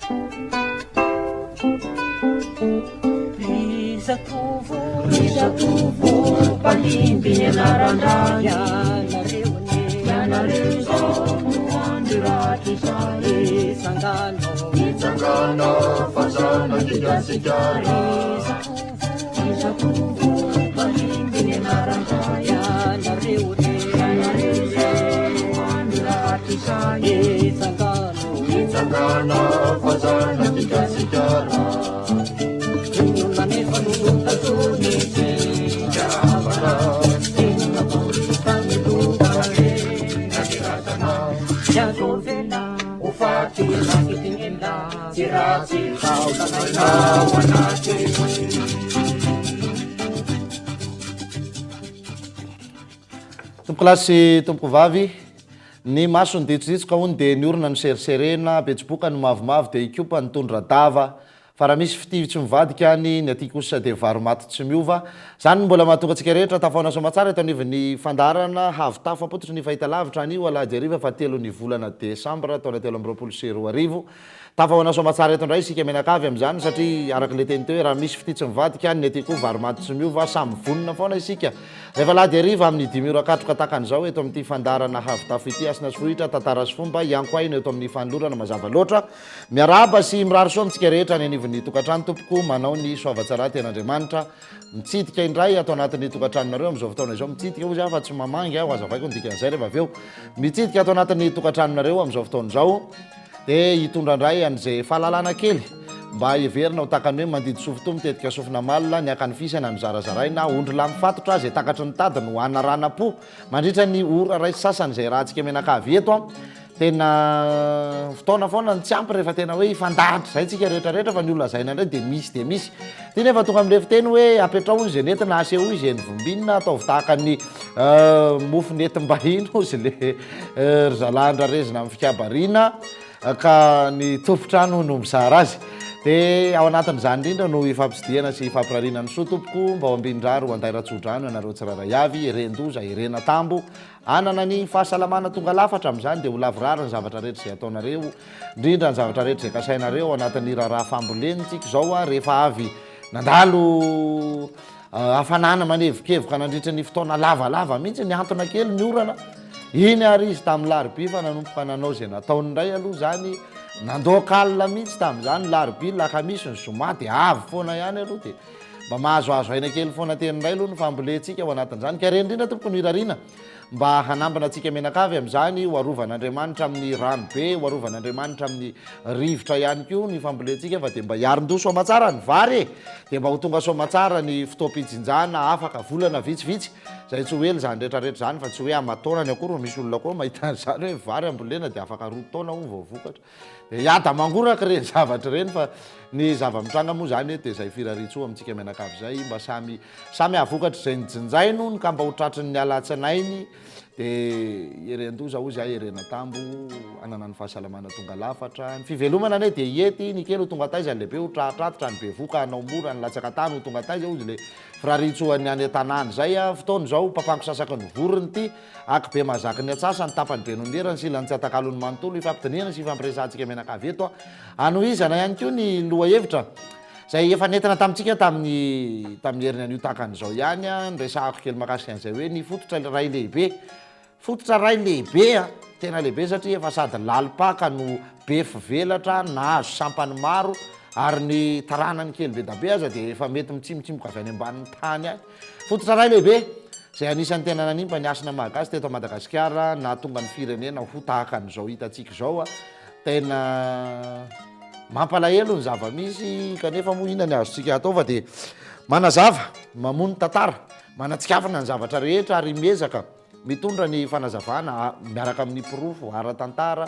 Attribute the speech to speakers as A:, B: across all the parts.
A: Ry zatovo, ry zatovo, mpandimby ny anaran-dray. Ianareo anie, ianareo izao no andro rahatrizay. Mitsangana,
B: mitsangana fa zanak'i Gasikara.
A: Ry zatovo, ry zatovo, mpandimby ny anaran-dray. Ianareo anie, ianareo izao no andro rahatrizay. Mitsangana.
B: Mitsangana fa zanak'i Gasikara.
A: Inona anefa no tazonintsika havana? Inona akory no famelomana re na ny razana? Tsy azo avela ho faty rakitin'ela, tsy ratsy taolana ao anaty.
C: Tompokolahy sy tompokovavy, Ny maso niditsoditsoka hono dia ny orona noseriserena, betsiboka no mavomavo dia ikopa nitondra dava. Fa raha misy fitia tsy mivadika any, ny aty kosa dia vary maty tsy miova. Izany no mbola mahatonga antsika rehetra tafahaona soamatsara eto anivon'ny fandaharana Havitafo Ampototry ny fahitalavitra anio alahady hariva fahatelon'ny volana desambra taona 2023. Tafahaona soamatsara eto indray isika mianakavy amin'izany satria araka ilay teny teo hoe raha misy fitia tsy mivadika any ny aty koa vary maty tsy miova, samy vonona foana isika rehefa alahady hariva amin'ny dimy ora katroka tahaka an'izao eto amin'ity fandaharana Havitafo ity. Hasina sy Vohitra, tantara sy fomba, iankoahina eto amin'ny fanolorana mazava loatra. Miarahaba sy mirary soa amintsika rehetra any anivon'ny tokantrano tompoko, manao ny soavatsara ten'Andriamanitra. Mitsidika indray ato anatin'ny tokantranonareo amin'izao fotoana izao. Mitsidika hozy aho fa tsy mamangy aho, hazavaiko ny dikan'izay rehefa avy eo. Mitsidika ato anatin'ny tokantranonareo amin'izao fotoana izao dia hitondra indray an'izay fahalalana kely mba heverina ho tahaka ny hoe mandidy sofin-to mitetika sofina malina, ny hakany fisana no zarazaraina, ondry lahy mifatotra, izay takatry ny tady no hanaranam-po. Mandritra ny ora iray sy sasany izay iarahantsika mianakavy eto an, tena fotoana foana no tsy ampy rehefa tena hoe hifandahatra izay tsika rehetra rehetra fa ny ho lazaina indray dia misy dia misy. Ity nefa tonga amin'ilay fiteny hoe apetraho hono izay nentina, asehoy izay novimbinina, ataovy tahaka ny mofo nentim-bahiny hozy le ry zalahy andrarezina amin'ny fikabariana ka ny tompon-trano no mizara azy. Dia ao anatin'izany indrindra no ifampitsidihana sy ifampirariana ny soa tompoko, mba ho ambin-drary ho andairan-tsodrano ianareo tsirairay avy, eren-doza, eren'atambo, hanana ny fahasalamana tonga lafatra amin'izany dia ho lavorary ny zavatra rehetra izay ataonareo, indrindra ny zavatra rehetra izay kasainareo ao anatin'ny raharaha fambolentsika izao rehefa avy nandalo Hafanana manevokevoka nandritra ny fotoana lavalava mihitsy, nihantona kely ny orana. Iny ary izy tamin'ny larobia fa nanomboka nanao izay nataony indray aloha izany, nandoaka alina mihitsy tamin'izany, larobia, lakamisy, ny zoma dia avy foana ihany aloha dia mba mahazoazo aina kely foana teny indray aloha ny fambolentsika ao anatin'izany. Ka ireny indrindra tompoko no irariana. Mba hanambina antsika mianakavy amin'izany, ho arovan'Andriamanitra amin'ny rano be, ho arovan'Andriamanitra amin'ny rivotra ihany koa ny fambolentsika fa dia mba hiarin-doha soamatsara ny vary e! Dia mba ho tonga soamatsara ny fotoam-pijinjana afaka volana vitsivitsy, izay tsy ho ela izany rehetra rehetra izany fa tsy hoe aman-taonany akory fa misy olona koa mahita an'izany hoe vary ambolena dia afaka roa taona hono vao vokatra. Dia hiada mangoraka ireny zavatra ireny fa ny zava-mitranga moa izany dia izay firarian-tsoa amintsika mianakavy izay mba samy Samy hahavokatra izay nijinjainy hono ka mba ho tratry ny alatsinainy dia hieren-doza hozy aho hieren-atambo hanana ny fahasalamana tonga lafatra. Ny fivelomana anie dia hiety, ny kely ho tonga taiza, ny lehibe ho trahatratitra, ny bevoka hanao mora, ny latsaka tany ho tonga taiza hozy le firariantsoan'ny any an-tanàna izay. Fotoana izao papango sasaky ny vorona ity, aky be mahazaky ny antsasany, tapany be noho ny erany, silany tsy atakalony manontolo, hifampidinihana sy hifampiresahantsika mianakavy eto. Hanohizana ihany koa ny lohahevitra. Izay efa nentina tamintsika tamin'ny tamin'ny heriny anio tahaka an'izao ihany an, niresahako kely mahakasika an'izay hoe ny fototra iray lehibe, fototra iray lehibe an, tena lehibe satria efa sady lalim-paka no be fivelatra, nahazo sampany maro ary ny taranany kely be da be aza dia efa mety mitsimotsimboka avy any ambanin'ny tany any. Fototra iray lehibe izay anisan'ny tena nanimba ny hasina maha-gasy teto Madagasikara, nahatonga ny firenena ho tahaka an'izao hitantsika izao an, tena. Mampalahelo ny zava-misy kanefa moa inona ny azontsika atao fa dia manazava, mamono tantara, manatsikafona ny zavatra rehetra ary miezaka mitondra ny fanazavana miaraka amin'ny porofo ara-tantara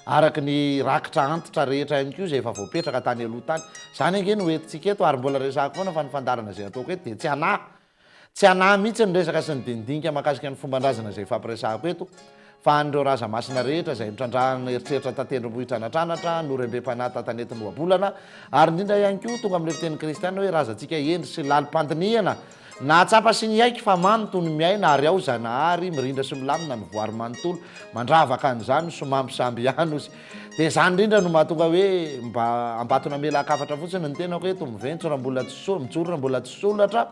C: araka ny rakitra antitra rehetra ihany koa izay efa voapetraka tany aloha tany. Izany ange no entintsika eto ary mbola resahako foana fa ny fandaharana izay ataoko eto dia tsy hanahy Tsy hanahy mihitsy ny resaka sy ny dinidinika mahakasika ny fomban-drazana izay ifampiresahako eto, fa an'ireo raza masina rehetra izay nitrandrahana eritreritra tan-tendrombohitra anatranatra, norembem-panahy tan-tanety nohabolana, ary indrindra ihany koa tonga amin'ilay fiteny kristiana hoe razantsika hendry sy lalim-pandinihana. Nahatsapa sy niaiky fa mamy toy ny miaina ary ao Zanahary mirindra sy milamina ny voary manontolo, mandravaka an'izany somambisamby ihany ozy. Dia izany indrindra no mahatonga hoe mba ambatonamela-kafatra fotsiny ny tenako eto, miventso raha mbola tsy so, mijoro raha mbola tsy solatra,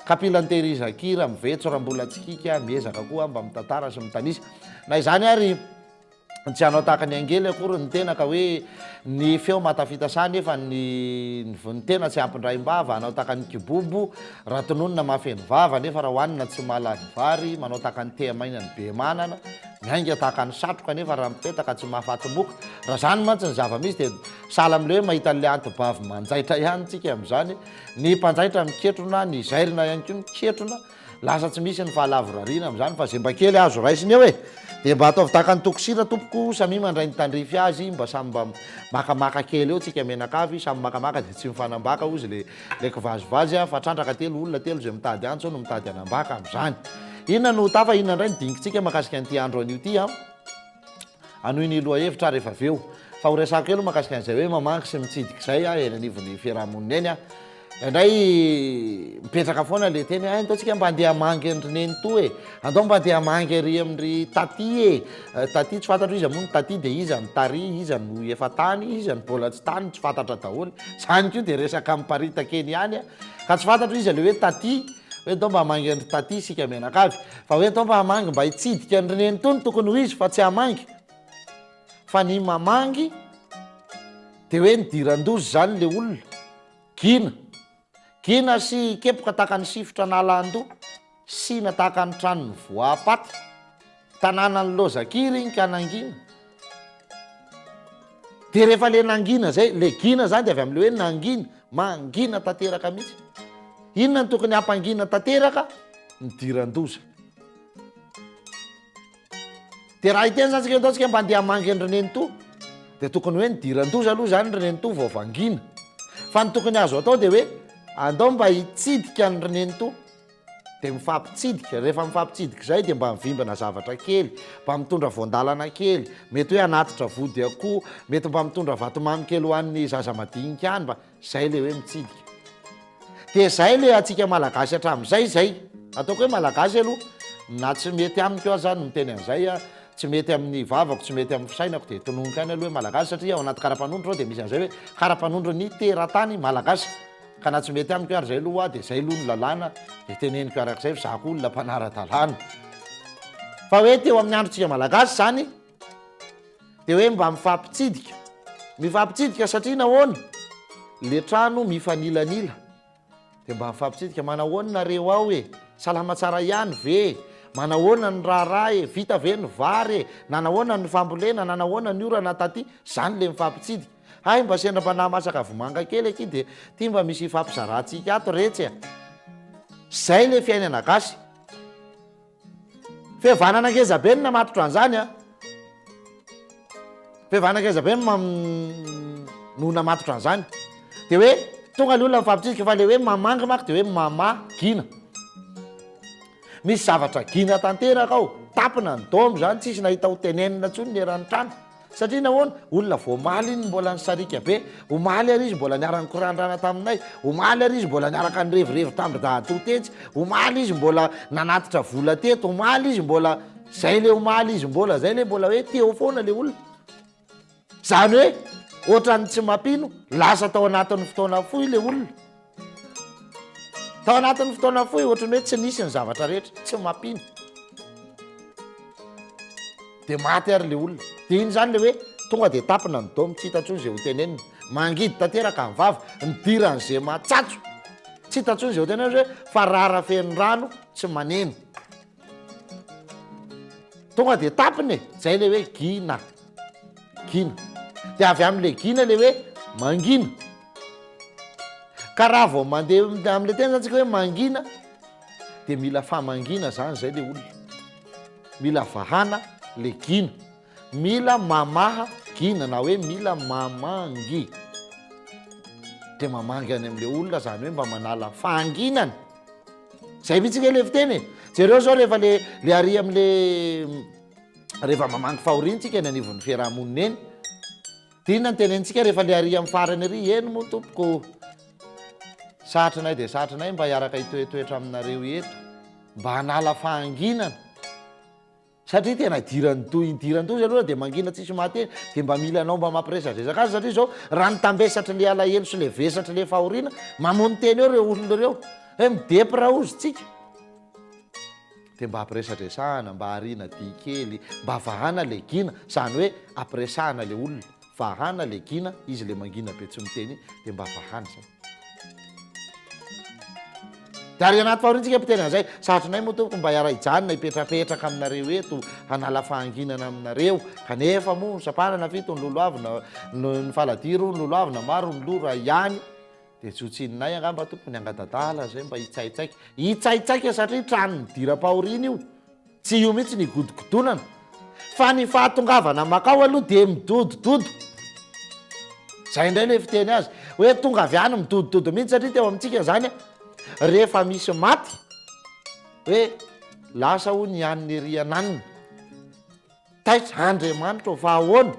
C: kapila nitehirizan-kira, mivetso raha mbola tsy kika, miezaka koa mba mitantara sy mitanisa. Na izany ary. Tsy hanao tahaka ny angely akory ny tena ka hoe ny feo mahatafita saha nefa ny ny tena tsy ampindraim-bava, hanao tahaka ny kibobo raha tononina mahafeno vava nefa raha hohanina tsy mahalany vary, manao tahaka ny tehamaina ny be manana, miainga tahaka ny satroka nefa raha mipetaka tsy mahafaty moka. Raha izany mantsy ny zava-misy dia sahala amin'ilay hoe mahita an'ilay anti-bavy manjaitra ihany tsika amin'izany, ny mpanjaitra miketrona, ny zairina ihany koa miketrona. Lasa tsy misy ny fahalavorariana amin'izany fa ze mba kely azo raisina eo e! Dia mba ataovy tahaka ny toko sira tompoko, samia mandray ny tandrify azy, mba samy mba makamaka kely eo tsika mianakavy, samy makamaka dia tsy mifanambaka ozy le le kivazivazy a, fa trandraka telo olona telo ze mitady antso no mitady hanambaka amin'izany. Inona no tafa, inona indray ny dinikitsika makasika an'ity andro anio ity a? Hanohy ny lohahevitra aho rehefa avy eo. Fa ho resahako kely mahakasika an'izay hoe mamangy sy mitsidika izay aho eny anivon'ny fiaraha-monina eny aho. Indraindray mipetraka foana ilay teny hoe andao tsika mba handeha hamangy an-dry nenitoa e, andao mba handeha hamangy ery amin-dry taty e. Taty tsy fantatro iza moa ny taty dia iza ny tary, iza no efa tany, iza no mbola tsy tany, tsy fantatra daholo. Izany koa dia resaka miparitaka eny ihany ka tsy fantatro iza ilay hoe taty. Hoe ndao mba hamangy an-dry taty isika mianakavy. Fa hoe ndao mba hamangy mba hitsidika an-dry nenitoa no tokony ho izy fa tsy hamangy. Fa ny mamangy dia hoe nidiran-doza izany ilay olona. Gina. Gina sy kepoka tahaka ny sifotra an'ala-andoha. Sina tahaka ny tranon'ny voapaty. Tanànan'ny lozakiry iny ka nangina. Dia rehefa le nangina zay, le gina zany dia avy amin'le hoe nangina, mangina tanteraka mihitsy. Inona no tokony hampangina tanteraka? Nidiran-doza. Dia raha hiteny zany tsika hoe ndao tsika mba andeha hamangy an-dry nenitoa, dia tokony hoe nidiran-doza aloha zany ry nenitoa vao vangiana. Fa ny tokony azo atao dia hoe andao mba hitsidika an-dry nenitoa. Dia mifampitsidika, rehefa mifampitsidika izay dia mba mivimbina zavatra kely, mba mitondra voan-dalana kely, mety hoe hanatitra vody akoho, mety mba mitondra vatomamy kely ho an'ny zaza madinika any, mba, izay ilay hoe mitsidika. Dia izay ilay antsika Malagasy hatramin'izay izay. Ataoko hoe Malagasy aloha, na tsy mety amiko aza ny miteny an'izay, tsy mety amin'ny vavako, tsy mety amin'ny fisainako dia tononiko ihany aloha hoe Malagasy satria ao anaty kara-panondro izao dia misy an'izay hoe kara-panondron'ny teratany Malagasy. Ka na tsy mety amiko ary zay aloha de zay aloha ny lalàna de teneniko arak'izay fa za koa olona mpanara-dalàna. Fa hoe teo amin'ny androntsika malagasy zany de hoe mba mifampitsidika, mifampitsidika satria nahoana? Le trano mifanilanila de mba mifampitsidika, manahoana nareo ao e? Salama tsara ihany ve e? Manahoana ny raharaha e? Vita ve ny vary e? Nanahoana ny fambolena? Nanahoana ny orana taty? Zany le mifampitsidika. Hay mba sendra mba nahamasaka vomanga kely akia dia ty mba misy hifampizarantsika ato retsy a! Zay le fiainana gasy. Fihavanana ngeza be no namatotra an'izany a! Fihavanana ngeza be no namatotra an'izany. Dia hoe tonga le olona mifampitsidika fa le hoe mamangy manko dia hoe mama gina. Misy zavatra gina tanteraka ao, tapina ny dôme zany, tsisy nahita ho tenenina intsony ny eran'ny trano. Satria nahoana? Olona vao omaly iny mbola nisariaka be, omaly ary izy mbola niara-nikorandrana taminay, omaly ary izy mbola niaraka nirevirevy tamin-dry dadatoa tetsy, omaly izy mbola nanatitra vola teto, omaly izy mbola, zay le omaly izy mbola, zay le mbola hoe teo foana le olona. Zany hoe ohatran'ny tsy mampino, lasa tao anatin'ny fotoana fohy le olona. Tao anatin'ny fotoana fohy ohatran'ny hoe tsy nisy ny zavatra rehetra, tsy mampino. Dia maty ary le olona. Dia iny izany le hoe tonga dia tapina ny dômy, tsy hita intsony izay ho tenenina. Mangidy tanteraka ny vava, nidiran'izay matsatso. Tsy hita intsony izay ho tenenina hoe fa rara feno rano tsy maneno. Tonga dia tapina e, zay le hoe gina. Gina. Dia avy amin'le gina le hoe mangina. Ka raha vao mandeha amin'le teny zany tsika hoe mangina dia mila famangiana zany zay le olona. Mila vahana le gina. Mila mamaha gina na hoe mila mamangy. Dia mamangy any amin'le olona zany hoe mba manala fahanginana. Zay mihitsy nge le fiteny e. Jereo zao rehefa le le ary am'le rehefa mamangy fahoriana tsika eny anivon'ny fiaraha-monina eny. De inona no tenenintsika rehefa le ary amin'ny farany ary? Eny moa tompoko. Satrinay dia satrinay mba hiaraka hitoetoetra aminareo eto, mba hanala fahanginana. Satria tena idiran'ny idiran-doza aloha dia mangina tsisy mahateny, dia mba mila anao mba mampiresadresaka azy satria izao raha ny tambesatry le alahelo sy le vesatry le fahoriana mamono tena eo ireo olona ireo, hoe midepra hozy tsika. Dia mba ampiresadresahana, mba ariana dihy kely, mba vahana le gina, izany hoe ampiresahana le olona, vahana le gina, izy le mangina be tsy miteny iny, dia mba vahana izay. Dia ary anaty fahoriantsika mpiteny an'izay, satrinay moa tompoko mba hiara-hijanona hipetrapetraka aminareo eto, hanala fahanginana aminareo, kanefa moa ny sampanana fito, ny lolohavina, ny faladiro, ny lolohavina maro, ny lora ihany, dia tsy ho tsininay angamba tompoko ny angadadala izay mba hitsaitsaika, hitsaitsaika satria trano nidiram-pahoriana io. Tsy io mihitsy ny igodogodonana fa ny fahatongavana makao aloha dia midodododo. Zay indray ilay fiteny azy hoe tonga avy any midodododo mihitsy satria teo amintsika zany rehefa misy maty hoe lasa hono i anona ery ananona. Taitra, Andriamanitra ô fa ahoana?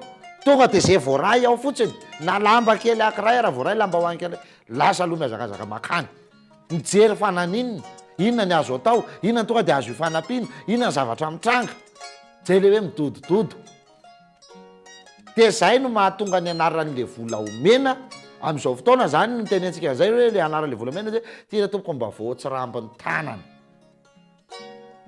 C: Tonga dia ze voaray ao fotsiny na lamba kely ankiray ara voaray lambahoany kely lasa aloha mihazakazaka makany. Mijery fa naninona, inona ny azo atao, inona ny tonga dia azo ifanampiana, inona ny zavatra mitranga. Zay le hoe midodododo. Dia zay no mahatonga ny anaran'le vola omena amin'izao fotoana zany no nitenentsika an'izay hoe le anaran'le vola omena hoe ty re tompoko mba voatsirambin'ny tanana.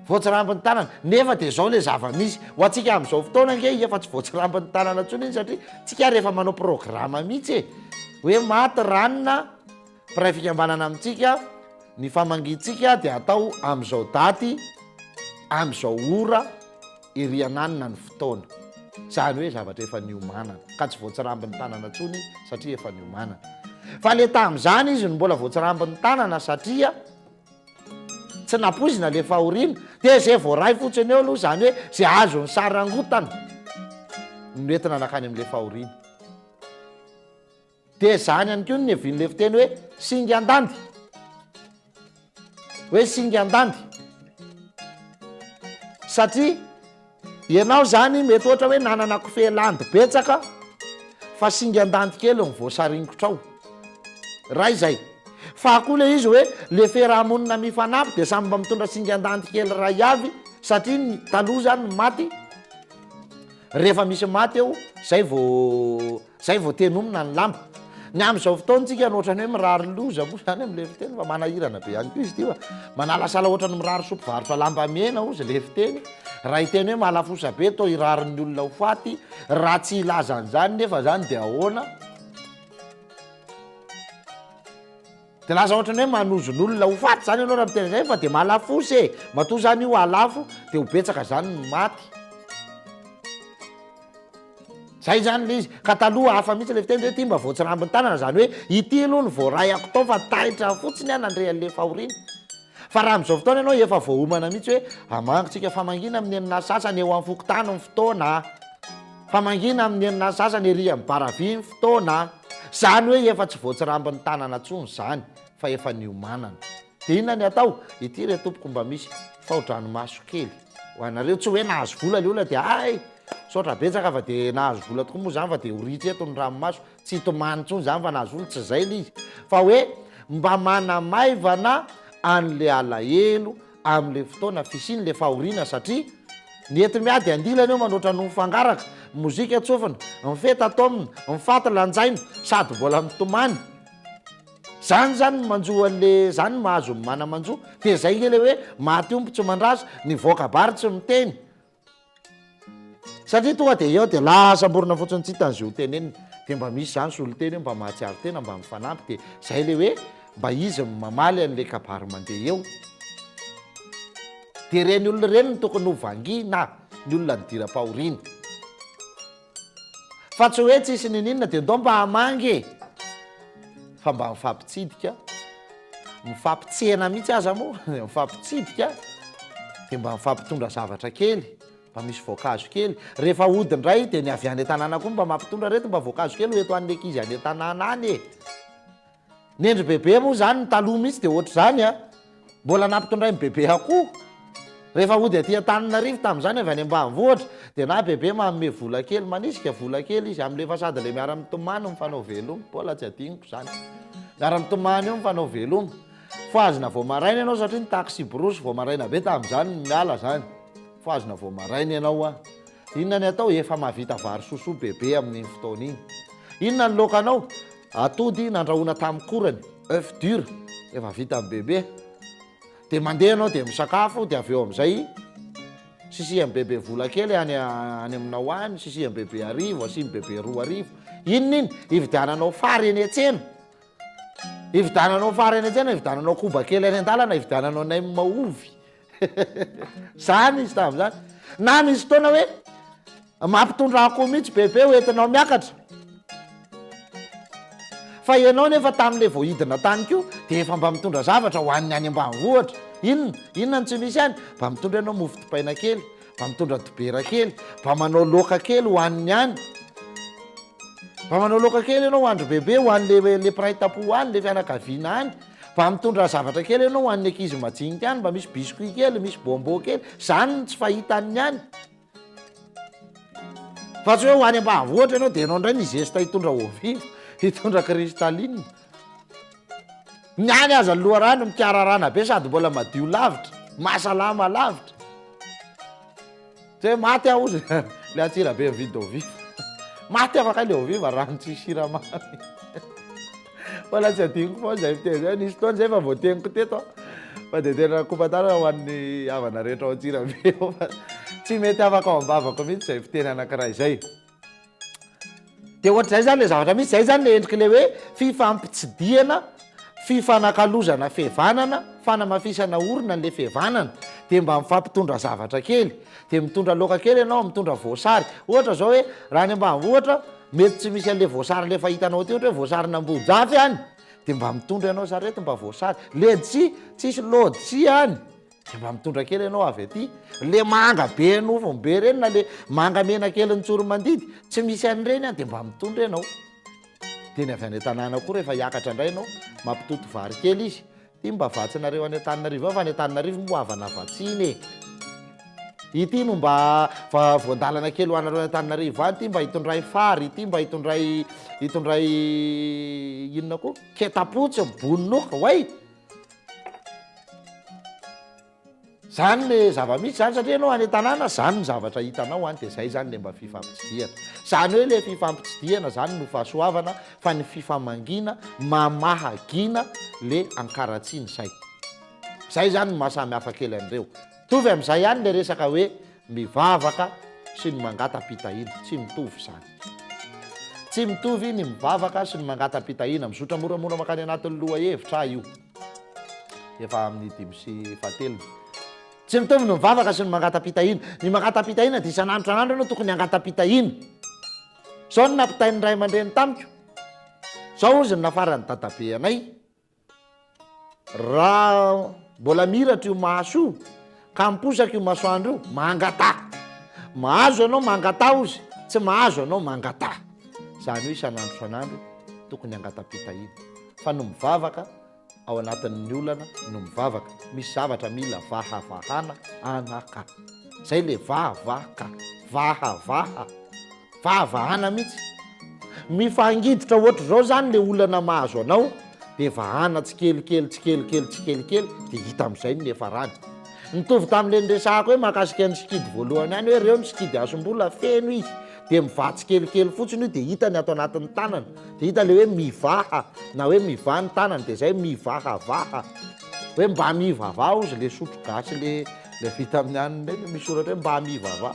C: Voatsirambin'ny tanana. Nefa dia zao le zava-misy. Ho antsika amin'izao fotoana ange efa tsy voatsirambin'ny tanana intsony iny satria tsika ary efa manao programa mihitsy e. Hoe maty ranona. Mpiray fikambanana amintsika, ny famangiantsika dia atao amin'izao daty, amin'izao ora ery ananona ny fotoana. Izany hoe zavatra efa niomanana, ka tsy voatsirambin'ny tanana intsony satria efa niomanana. Fa le tamin'izany izy no mbola voatsirambin'ny tanana satria tsy nampoizina le fahoriana, dia izay voaray fotsiny eo aloha, izany hoe izay azon'ny sarangotana no nentina nankany amin'ilay fahoriana. Dia izany ihany koa no niavian'ilay fiteny hoe singan-dandy. Hoe singan-dandy. Satria ianao izany mety ohatra hoe nanana kofehy landy betsaka fa singan-dandy kely no voasaringotrao. Iray izay. Faha koa ilay izy hoe le fiarahamonina mifanampy dia samy mba mitondra singan-dandy kely iray avy satria ny taloha izany ny maty rehefa misy maty eo zay vao Zay vao tenomina ny lamba. Ny amin'izao fotoana tsika no ohatran'ny hoe mirary loza moa zany amin'ilay fiteny fa manahirana be ihany koa izy ity fa manalasala ohatran'ny mirary soa mpivarotra lamba mena hozy ilay fiteny. Raha hiteny hoe malafosa be toa irarin'ny olona ho faty, raha tsy hilaza an'izany nefa zany dia ahoana? Dia lasa ohatran'ny hoe manozon'olona ho faty zany ianao raha miteny an'izay fa dia malafosa e! Matoa zany io halafo dia ho betsaka zany ny maty. Zay zany le izy. Ka taloha hafa mihitsy le fiteny hoe ity mba voatsirambin'ny tanana, zany hoe ity aloha no voaraiako tao fa taitra fotsiny aho nandre an'le fahoriana. Fa raha amin'izao fotoana ianao efa voaomana mihitsy hoe hamangy tsika famangiana amin'ny enina sasany eo amin'ny fokontany ny fotoana a! Famangiana amin'ny enina sasany ery amin'ny baravy ny fotoana a! Zany hoe efa tsy voatsirambin'ny tanana intsony zany fa efa niomanana. Dia inona ny atao? Ity re tompoko mba misy fao-dranomaso kely ho anareo, tsy hoe nahazo vola le olona dia hay! Misaotra betsaka fa dia nahazo vola tokoa moa zany fa dia ho ritra eto ny ranomaso, tsy hitomany intsony zany fa nahazo vola, tsy zay le izy fa hoe mba manamaivana an'le alahelo am'le fotoana fisian'le fahoriana satria ny enti-miady andilana eo manoatra noho ny fangaraka, mozika tsofina, ny fety ataomina, ny faty lanjaina sady mbola mitomany. Zany zany ny manjo an'le zany ny mahazo ny mana-manjo, dia zay nge le hoe maty omby tsy mandraza, ny voakabary tsy miteny. Satria tonga dia eo dia lasa amborona fotsiny tsy hitany izay ho tenenina. Dia mba misy izany solontena eo mba mahatsiaro tena mba mifanampy dia izay ilay hoe mba izy no mamaly an'ilay kabary mandeha eo. Dia ireny olona ireny no tokony ho vangiana, ny olona nidiram-pahoriana. Fa tsy hoe tsisy niniana dia ndao mba hamangy e! Fa mba mifampitsidika, mifampitsena mihitsy aza moa, mifampitsidika dia mba mifampitondra zavatra kely, mba misy voankazo kely. Rehefa hody indray dia ny avy any an-tanàna koa mba mampitondra reto mba voankazo kely ho eto an'ny ankizy any an-tanàna any e! Nendry bebe moa zany ny taloha mihitsy dia ohatr'izany a! Mbola nampitondrain'i bebe akoho rehefa hody aty Antananarivo tamin'izany avy any ambanivohitra dia na bebe manome vola kely manisika vola kely izy amin'ilay efa sady ilay miara-mitomany mifanao veloma, mbola tsy adinoko izany. Miara-mitomany eo mifanao veloma. Fohazina vao maraina ianao satria ny taxi-brousse vao maraina be tamin'izany no miala izany. Fohazina vao maraina ianao an. Inona ny atao? Efa mahavita vary sosoa bebe amin'iny fotoana iny. Inona ny laokanao? Atody nandrahoina tamin'ny korany, oeuf dur, efa vitan'i bebe. Dia mandeha ianao dia misakafo dia avy eo amin'izay sisihan'i bebe vola kely any any aminao any, sisihan'i bebe arivo, asian'i bebe 2000. Inona iny? Hividiananao fary eny an-tsena. Hividiananao fary eny an-tsena, hividiananao koba kely any an-dalana, hividiananao nem ovy. Zany izy tamin'izany. Na misy fotoana hoe mampitondra akoho mihitsy bebe ho entinao miakatra. Fa ianao nefa tamin'ilay vao hidina tany koa dia efa mba mitondra zavatra ho an'ny any ambanivohitra. Inona? Inona no tsy misy any? Mba mitondra ianao mofo dipaina kely, mba mitondra dibera kely, mba manao laoka kely ho an'ny any. Mba manao laoka kely ianao ho an-dry bebe, ho an'le le mpiray tampo any, le fianakaviana any. Mba mitondra zavatra kely ianao ho an'ny ankizy majinika any, mba misy biscuit kely, misy bonbon kely. Zany no tsy fahitan'ny any. Fa tsy hoe ho any ambanivohitra ianao dia ianao indray mi-zesta hitondra eau vive, hitondra cristalline. Ny any aza ny loharano mikararana be sady mbola madio lavitra, mahasalama lavitra. Tsy hoe maty aho ozy le Antsirabe mividy eau vive. Maty aho fa kay le eau vive rano tsisy siramamy. Mbola tsy adinoko foana izay fiteny izay, nisy fotoana izay efa voateniko teto aho. Fa dia tena kopa-tanana ho an'ny havana rehetra ao Antsirabe ao fa tsy mety afaka ao am-bavako mihitsy izay fiteny anankiray izay. Dia ohatr'izay izany ilay zavatra misy, izay izany ilay endrik'ilay hoe fifampitsidihana, fifanakalozana fihevanana, fanamafisana orina an'ilay fihevanana. Dia mba mifampitondra zavatra kely. Dia mitondra laoka kely ianao, mitondra voasary. Ohatra izao hoe raha any ambanivohitra, mety tsy misy an'ilay voasary ilay efa hitanao aty, ohatra hoe voasarin'Ambohijafy any, dia mba mitondra ianao sarety mba voasary. Ledsi, tsisy lodsi any. Dia mba mitondra kely ianao avy aty. Le manga be nofony be ireny na le manga mena kelin'ny Tsoromandidy, tsy misy an'ireny an, dia mba mitondra ianao. Dia ny avy any an-tanàna koa rehefa hiakatra indray ianao, mampitoto vary kely izy. Ity mba vatsinareo any Antananarivo any fa any Antananarivo moa havana vatsiana e. Ity no mba voan-dalana kely ho anareo any Antananarivo any, ity mba hitondray fary, ity mba hitondray hitondray inona koa? Ketapotsy, bononoka, oay! Zany le zava-misy zany satria ianao any an-tanàna zany ny zavatra hitanao any de zay zany le mba fifampitsidihana. Zany hoe le fifampitsidihana zany no fahasoavana fa ny fifamangiana mamaha gina le ankaratsiany zay. Zay zany no maha samy hafa kely an'ireo. Mitovy amin'izay ihany le resaka hoe mivavaka sy ny mangata-pitahiana, tsy mitovy zany. Tsy mitovy ny mivavaka sy ny mangata-pitahiana, mizotra moramora mankany anatin'ny lohahevitra aho io. Efa amin'ny dimy sy fahatelony. Tsy mitovy ny mivavaka sy ny mangata-pitahiana. Ny mangata-pitahiana dia isan'andro isan'andro ianao tokony hangata-pitahiana. Izao no nampitain'ny ray aman-dreny tamiko. Izao hozy ny nafaran'ny dadabe anay. Raha mbola miratra io maso io, ka miposaka io masoandro io, mangataha. Mahazo ianao mangataha hozy, tsy mahazo ianao mangataha. Izany hoe isan'andro isan'andro tokony hangata-pitahiana. Fa ny mivavaka ao anatin'ny olana no mivavaka. Misy zavatra mila vahavahana anaka. Zay le vavaka. Vahavaha. Vahavahana mihitsy. Mifangiditra ohatr'izao zany le olana mahazo anao de vahana tsikelikely tsikelikely tsikelikely de hita am'zay ny niafarany. Nitovy tam'le niresahako hoe mahakasika ny sikidy voalohany ihany hoe reo ny sikidy azom-bola feno izy de mivaha tsikelikely fotsiny io de hita ny ato anatin'ny tanana de hita le hoe mivaha na hoe mivaha ny tanana de zay mivahavaha hoe mba mivavaha ozy le sotro gasy le le vita amin'ny anona reny misy soratra hoe mba mivavaha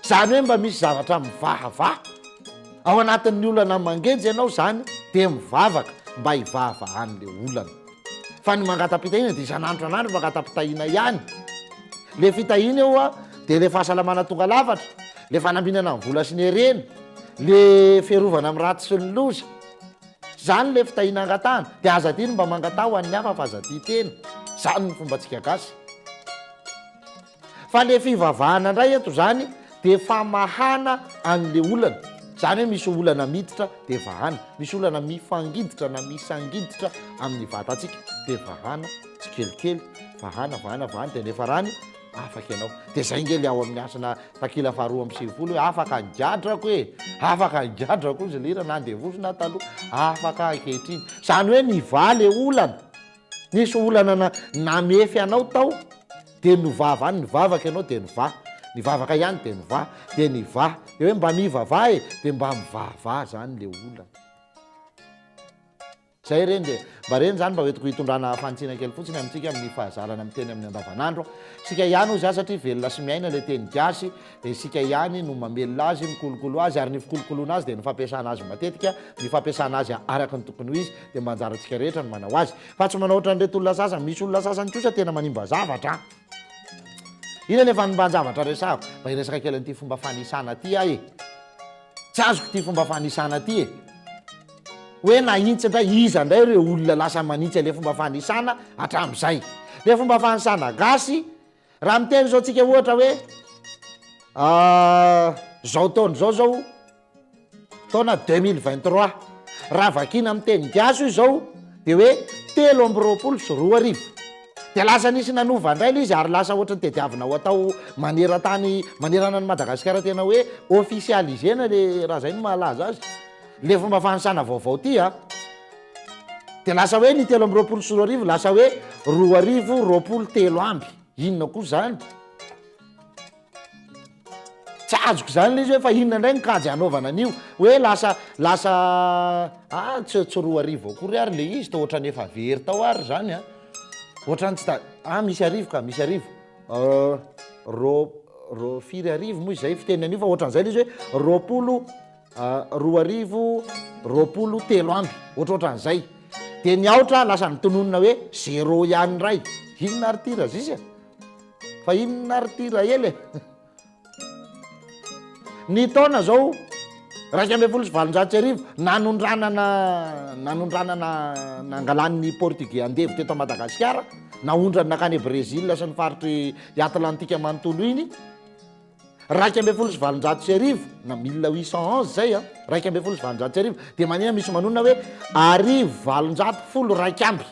C: zany hoe mba misy zavatra mivahavaha ao anatin'ny olana mangeja ianao zany de mivavaka mba hivahavahan'le olana Fa ny mangata-pitahiana dia isan'andro isan'andro mangata-pitahiana ihany. Le fitahiana eo a, dia le fahasalamana tonga lafatra, le fanambinana ny vola sy ny harena, le fiarovana amin'ny ratsy sy ny loza. Zany le fitahiana angatahana. Dia aza adino mba mangataha ho an'ny hafa fa aza tia tena. Zany ny fombantsika gasy. Fa le fivavahana ndray eto zany de famahana anle olana, zany hoe misy olana miditra de vahana, misy olana mifangiditra na misangiditra amin'ny vatantsika de vahana tsikelikely, vahana vahana vahana de nefa rany. Afaka ianao. Dia zay nge le ao amin'ny hasina takila faha 92 hoe afaka ny gadrako e! Afaka ny gadrako hozy le hira na andevozina aho taloha. Afaka ankehitriny. Zany hoe nivaha le olana. Nisy olana na namefy anao tao dia novava any, nivavaka ianao dia nivaha. Nivavaka ihany dia nivaha, dia nivaha. Dia hoe mba mivavaha e! Dia mba mivavaha zany le olana. Zay reny dia mba reny zany mba hoentiko hitondrana fanitsiana kely fotsiny amintsika amin'ny fahazarana miteny amin'ny andavanandro. Isika ihany hozy aho satria velona sy miaina ilay teny gasy dia isika ihany no mamelona azy, mikolokolo azy ary ny fikolokoloana azy dia ny fampiasana azy matetika, ny fampiasana azy araka ny tokony ho izy dia mba anjarantsika rehetra ny manao azy. Fa tsy manao ohatran'ireto olona sasany, misy olona sasany kosa tena manimba zavatra an! Inona ny fanimban-javatra resahako? Mba hiresaka kely an'ity fomba fanisana ity aho e! Tsy azoko ity fomba fanisana ity e! Hoe nahintsy indray, iza indray ireo olona lasa manitsy an'ilay fomba fanisana hatramin'izay? Ilay fomba fanisana gasy, raha miteny izao tsika ohatra hoe izao taona izao izao, taona 2023, raha vakiana amin'ny teny gasy io izao dia hoe 2023. Dia lasa nisy nanova indray ilay izy ary lasa ohatran'ny tediavina ho atao maneran-tany, manerana an'i Madagasikara tena hoe officialiser-na ilay, raha izay no mahalaza azy. Le fomba fanisana vaovao ty a! De lasa hoe ny 2023 lasa hoe 2023. Inona koa zany? Tsy azoko zany le izy hoe fa inona indray ny kajy hanaovana an'io? Hoe lasa lasa ah tsy tsy 2000 akory ary le izy, toa ohatran'ny efa very tao ary zany a! Ohatran'ny tsy ta- ah misy arivo ka, misy arivo. Ro- ro- firy arivo moa izay fiteny an'io fa ohatran'izay le izy hoe 20 2023, ohatrohatran'izay. Dia ny aotra lasa notononina hoe zéro ihany indray. Inona ary ity Razisy e? Fa inona ary ity Rahely e? Ny taona izao 1811 nanondranana nanondranana nangalan'ny Portugais andevo teto Madagasikara, naondrany nankany Brésil sy ny faritry Atlantika manontolo iny. 1811, na 1811 zay an, 1811, dia manina misy manonona hoe 1811.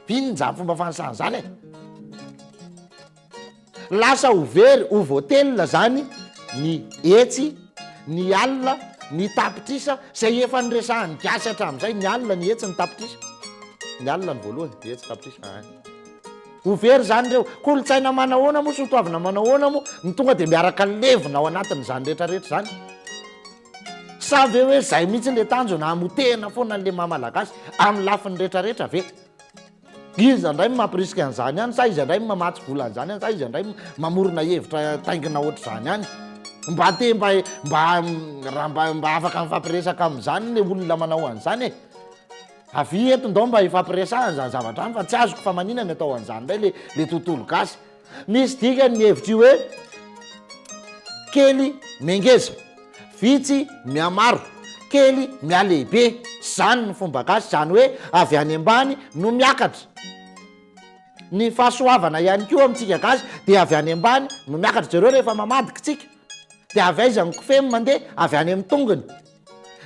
C: Inona izany fomba fanisana izany e? Lasa ho very, ho voatelina zany ny hetsy, ny alina, ny tapitrisa, izay efa niresahan'ny gasy hatramin'izay, ny alina, ny hetsy, ny tapitrisa. Ny alina ny voalohany, ny hetsy, tapitrisa, ein. Ho very izany ireo. Kolontsaina manahoana moa, soatoavina manahoana moa no tonga dia miaraka levona ao anatin'izany rehetrarehetra izany? Sa ve hoe izay mihitsy ilay tanjona, hamotehina foana an'ilay maha Malagasy amin'ny lafiny rehetrarehetra ve? Iza indray no mampirisika an'izany any sa iza indray no mamatsy vola an'izany any sa iza indray no mamorona hevitra taingina ohatr'izany any? Mba te mba mba raha mba mba afaka mifampiresaka amin'izany ilay olona manao an'izany e! Avia eto ndao mba hifampiresahana izany zavatra izany fa tsy azoko fa manina ny atao an'izany indray le le tontolo gasy. Misy dikany ny hevitra io hoe kely mihangeza, vitsy mihamaro, kely mihalehibe. Izany ny fomba gasy, izany hoe avy any ambany no miakatra. Ny fahasoavana ihany koa amintsika gasy dia avy any ambany no miakatra. Jereo rehefa mamadika tsika dia avy aiza ny kofehy mandeha? Avy any amin'ny tongony.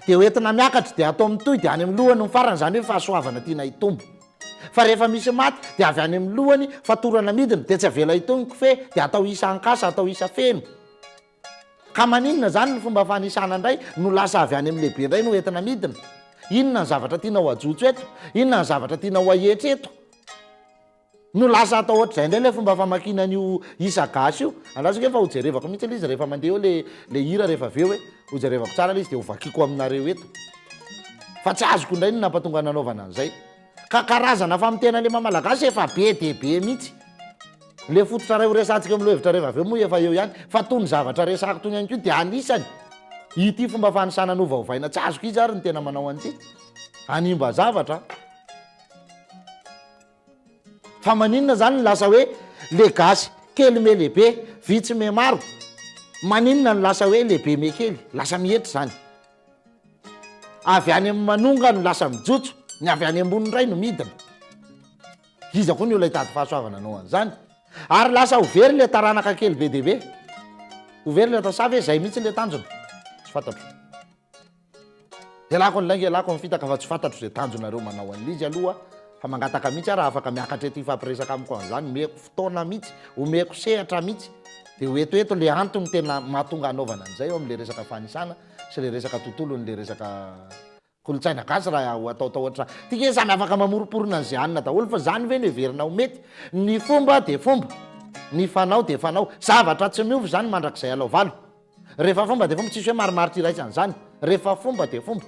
C: Dia ho entina miakatra, dia atao mitohy, dia any amin'ny lohany ny farany, izany hoe fahasoavana tiana hitombo. Fa rehefa misy maty, dia avy any amin'ny lohany, fatorana midina, dia tsy avela hitohy ny kofehy, dia atao isa ankasa, atao isa feno. Ka maninona izany ny fomba fanisana indray no lasa avy any amin'ny lehibe indray no entina midina? Inona ny zavatra tiana ho ajotso eto? Inona ny zavatra tiana ho ahetra eto? No lasa atao ohatr'izay indray ilay fomba famakiana an'io isa gasy io. Andraso ange fa ho jerevako mihitsy ilay izy rehefa mandeha eo ilay ilay hira rehefa avy eo e. Ho jerevako tsara ilay izy dia ho vakiako aminareo eto. Fa tsy azoko indray ny nampatonga nanaovana an'izay. Ka karazana famotehana ilay maha malagasy efa be dia be mihitsy. Ilay fototra iray ho resahantsika eo amin'ny lohahevitra rehefa avy eo moa efa eo ihany. Fa tony zavatra resahako tony ihany koa dia anisany ity fomba fanisana novaovaina tsy azoko iza ary no tena manao an'ity. Hanimba zavatra. Fa maninona zany no lasa hoe le gasy kely me lehibe, vitsy me maro? Maninona no lasa hoe lehibe me kely? Lasa mihetry zany. Avy any amin'ny manonga no lasa mijotso, ny avy any ambony indray no midina. Iza koa ny olona hitady fahasoavana hanao an'izany? Ary lasa ho very le taranaka kely be dia be. Ho very le ta- sa ve zay mihitsy le tanjona? Tsy fantatro. Ialako ny lainga, ialako ny fitaka fa tsy fantatro izay tanjonareo manao an'ilay izy aloha. Fa mangataka mihitsy aho raha afaka miakatra eto hifampiresaka amiko an'izany, omeko fotoana mihitsy, omeko sehatra mihitsy, dia ho eto eto le antony tena mahatonga hanaovana an'izay eo amin'le resaka fanisana sy le resaka tontolon'le resaka kolontsaina gasy raha ho ataotao ohatr'izany. Ty nge samy afaka mamoromporona an'izay hanina daholo fa zany ve no heverina ho mety? Ny fomba dia fomba, ny fanao dia fanao, zavatra tsy miova izany mandrakizay alao valo. Rehefa fomba dia fomba, tsisy hoe marimaritra iraisana izany. Rehefa fomba dia fomba.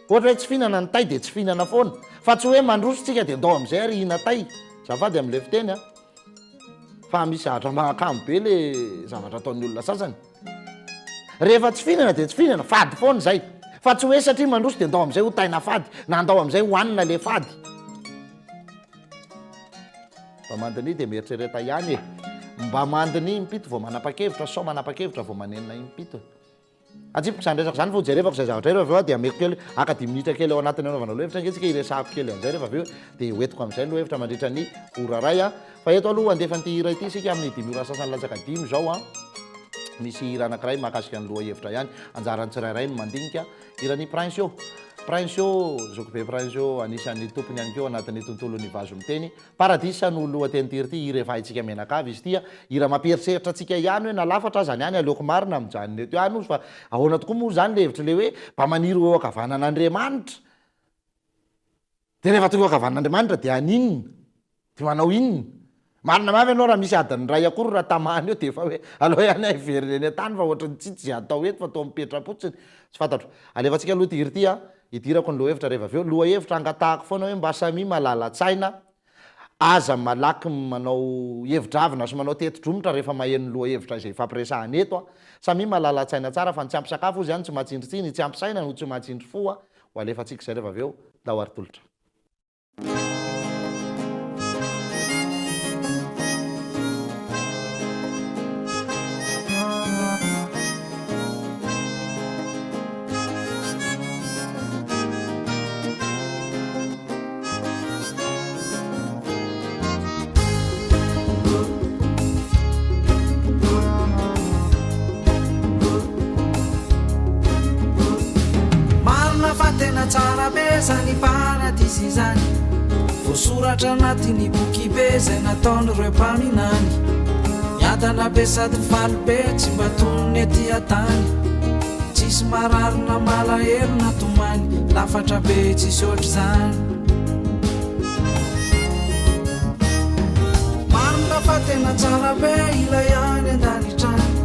C: Ohatra hoe tsy fihinana ny tay dia tsy fihinana foana. Fa tsy hoe mandroso tsika dia ndao amin'izay ary hihina tay. Azafady amin'ilay fiteny a. Fa misy zavatra mahakamo be le zavatra ataon'ny olona sasany. Rehefa tsy fihinana dia tsy fihinana, fady foana izay. Fa tsy hoe satria mandroso dia ndao amin'izay ho taina fady, na ndao amin'izay hohanina le fady. Mba mandiniha dia mieritrereta ihany e! Mba mandiniha impito vao manapa-kevitra sao manapa-kevitra vao manenina impito e! Atsipiko izany resaka izany fa hojerevako izay zavatra eo rehefa avy eo aho dia ameko kely, haka dimy minitra kely ao anatin'ny anaovana lohahevitra ange tsika hiresahako kely an'izay rehefa avy eo dia hoentiko amin'izay ny lohahevitra mandritra ny ora iray an! Fa eto aloha handefa an'ity hira ity isika amin'ny dimy ora sasany latsaka dimy izao an! Misy hira anankiray mahakasika ny lohahevitra ihany, anjaran'ny tsirairay ny mandinika. Hiran'i Prince io. Prince io, zokibe Prince io, anisan'ny tompony ihany koa anatin'ny tontolon'ny vazo miteny. Paradisa no lohatenin'ity hira ity, hira efa haintsika mianakavy izy ity a. Hira mampieritreritra antsika ihany hoe na lafatra aza ny any aleoko marina mijanona eto ihany ozy fa ahoana tokoa moa izany le hevitr'ilay hoe mba maniry ho eo ankavanan'Andriamanitra. Dia rehefa tonga eo ankavanan'Andriamanitra dia haninona? Dia manao inona? Marina mafy ianao raha misy adiny iray akory raha tamana eo dia efa hoe aleo ihany aho hiverina eny an-tany fa ohatran'ny tsy hita izay atao eto fa toa mipetra-potsiny. Tsy fantatro. Alefantsika aloha ity hira ity a, hidirako ny lohahevitra rehefa avy eo. Lohahevitra angatahako foana hoe mba samia malala-tsaina, aza malaky manao hevi-dravina sy manao teti-dromotra rehefa maheno ny lohahevitra izay ifampiresahana eto a. Samia malala-tsaina tsara fa ny tsy ampy sakafo hozy ihany tsy mahatsindry tsihy, ny tsy ampy saina no tsy mahatsindry fo a. Ho alefantsika izay rehefa avy eo. Ndao ary tolotra.
D: Marina fa tena tsara be zany paradisa izany Voasoratra anatin'ny boky be izay nataon'ireo mpaminany Miadana be sady faly be tsy mba toy ny ety an-tany Tsisy marary na malahelo na tomany Lafatra be tsisy ohatr'izany Marina fa tena tsara be ilay any an-danitra any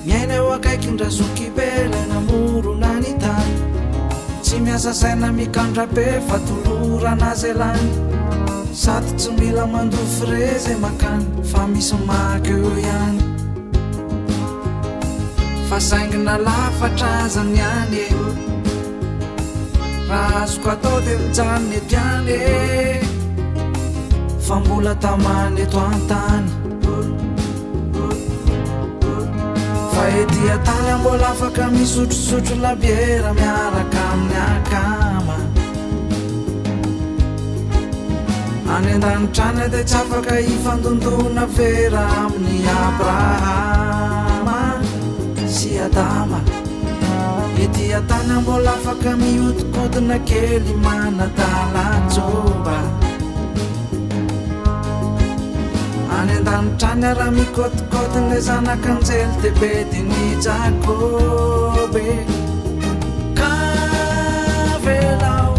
D: Miaina eo akaikin-dRazokibe ilay namorona ny tany Tsy miasa saina mikandra be fa tolorana zay lany Sady tsy mila mandoa frais zay makany fa misy maka eo ihany Fa saingy na lafatra aza ny any e Raha azoko atao dia mijanona eto ihany e Fa mbola tamana eto an-tany Fa ety an-tany aho mbola afaka misotrosotro labiera miaraka amin'ny akama Any an-danitra any dia tsy afaka hifandondona vera amin'i Abrahama sy Adama Ety an-tany aho mbola afaka mihodinkodina kely manadala Joba Any an-danitra any aho raha mikôtikôty ilay zanak'anjely dia bedin'i Jakoba e Ka avelao,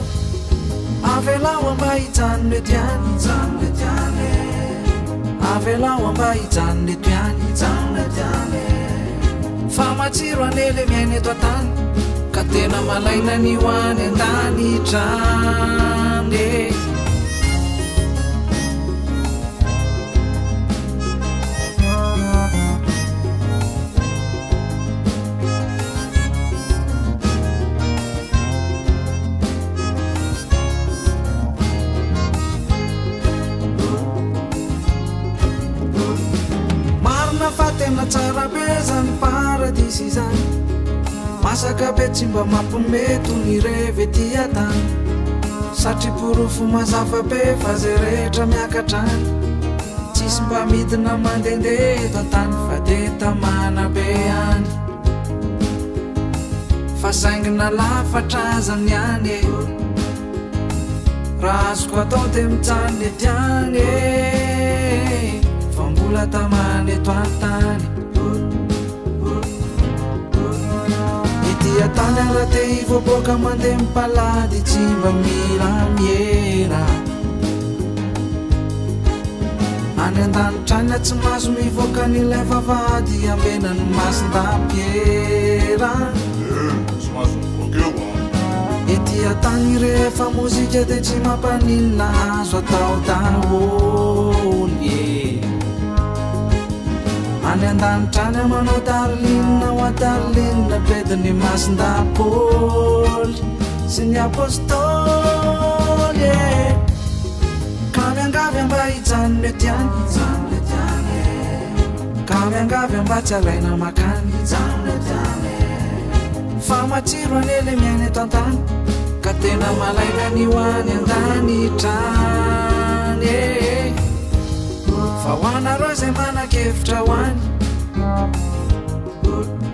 D: avelao aho mba hijanona eto ihany, hijanona eto ihany e Avelao aho mba hijanona eto ihany, hijanona eto ihany e Fa matsiro anie le miaina eto an-tany Ka tena malaina ny ho any an-danitra any e Marina fa tena tsara be zany paradisa izany Masaka be tsy mba mampome toy ny revy ety an-tany Satria porofo mazava be fa zay rehetra miakatra any Tsisy mba midina mandehandeha eto an-tany fa de tamana be any Fa saingy na lafatra aza ny any e. Raha azoko atao dia mijanona ety ihany e Fa mbola tamana eto an-tany Ety an-tany aho raha te hivoaboaka mandeha mipalady tsy mba mila miera Any an-danitra any aho tsy mahazo mivoaka an'ilay vavahady ambenan'ny masin-dapiera
B: Eh, tsy mahazo mivoaka eo an!
D: Ety an-tany rehefa mozika dia tsy mampaninona azo atao daholo e. Any an-danitra any manao darling ho a darling bedin'ny masindahy Paoly sy ny Apostoly e. Ka miangavy mba hijanona ety ihany, hijanona ety ihany e. Ka miangavy mba tsy alaina makany, hijanona ety ihany e. Fa matsiro anie le miaina eto an-tany Ka tena malaina ny ho any an-danitra any e Fa ho anareo izay manan-kevitra ho any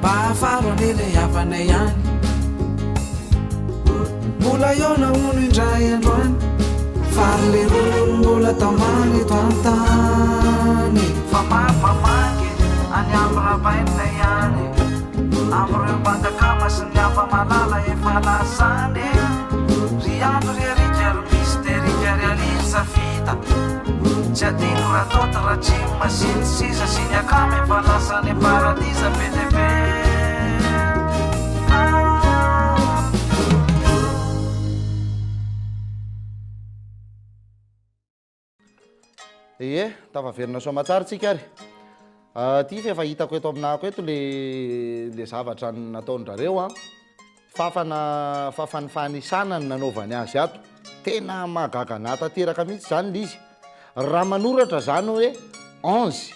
D: Mba hafaro anie le havanay any Mbola hihaona hono indray andro any Fa ry leroa hono mbola tamana eto an-tany Fa mampamaky any amin'ny rabainina ihany Amin'ireo banga akama sy ny hafa malala efa lasany e Ry Andry ry Eric ry Mister ry Ali ry Safita Tsy adino Ratoto Rajim sy ny sisa sy ny akama efa lasa any am-paradisa be dia be ah.
C: Ie, tafaverina soamatsara tsika ary. Ah, ty fa efa hitako eto aminahako eto le le zavatra nataon-drareo an. Fafana fafan'ny fanisana no nanaovany azy ato. Tena mahagaga anah tanteraka mihitsy zany le izy. Raha manoratra zany hoe 11,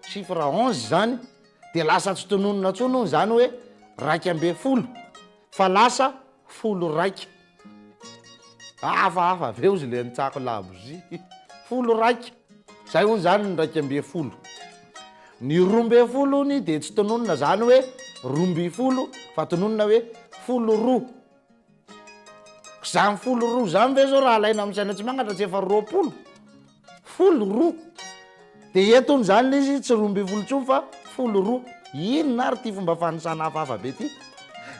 C: chiffre 11 zany, de lasa tsy tononina intsony hono zany hoe 11 fa lasa folo raika. Hafahafa be ozy le nitsako labozia. Folo raika. Zay hono zany ny 11. Ny 12 hono dia tsy tononina zany hoe 12 fa tononina hoe folo roa. Zany folo roa zany ve zao raha alaina amin'ny saina tsy miangatra tsy efa 20? Folo roa. Dia eto hono zany le izy tsy 12 intsony fa folo roa. Inona ary ity fomba fanisana hafahafa be ity?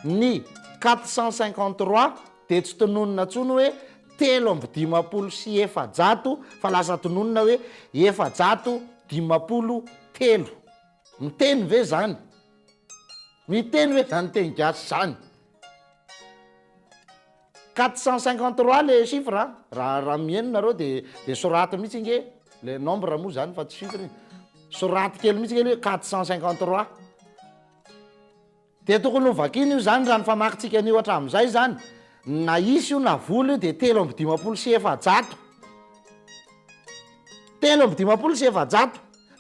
C: Ny 453 dia tsy tononina intsony hoe 453 fa lasa tononina hoe 453. Miteny ve zany? Miteny ve zany teny gasy zany? 453 le chiffre a, raha raha miheno nareo de de soraty mihitsy nge le nombre moa zany fa tsy chiffre iny, soraty kely mihitsy nge le hoe 453. De tokony ho vakiana io zany raha ny famakintsika an'io hatramin'izay zany, na isa io na vola io de 453. 453.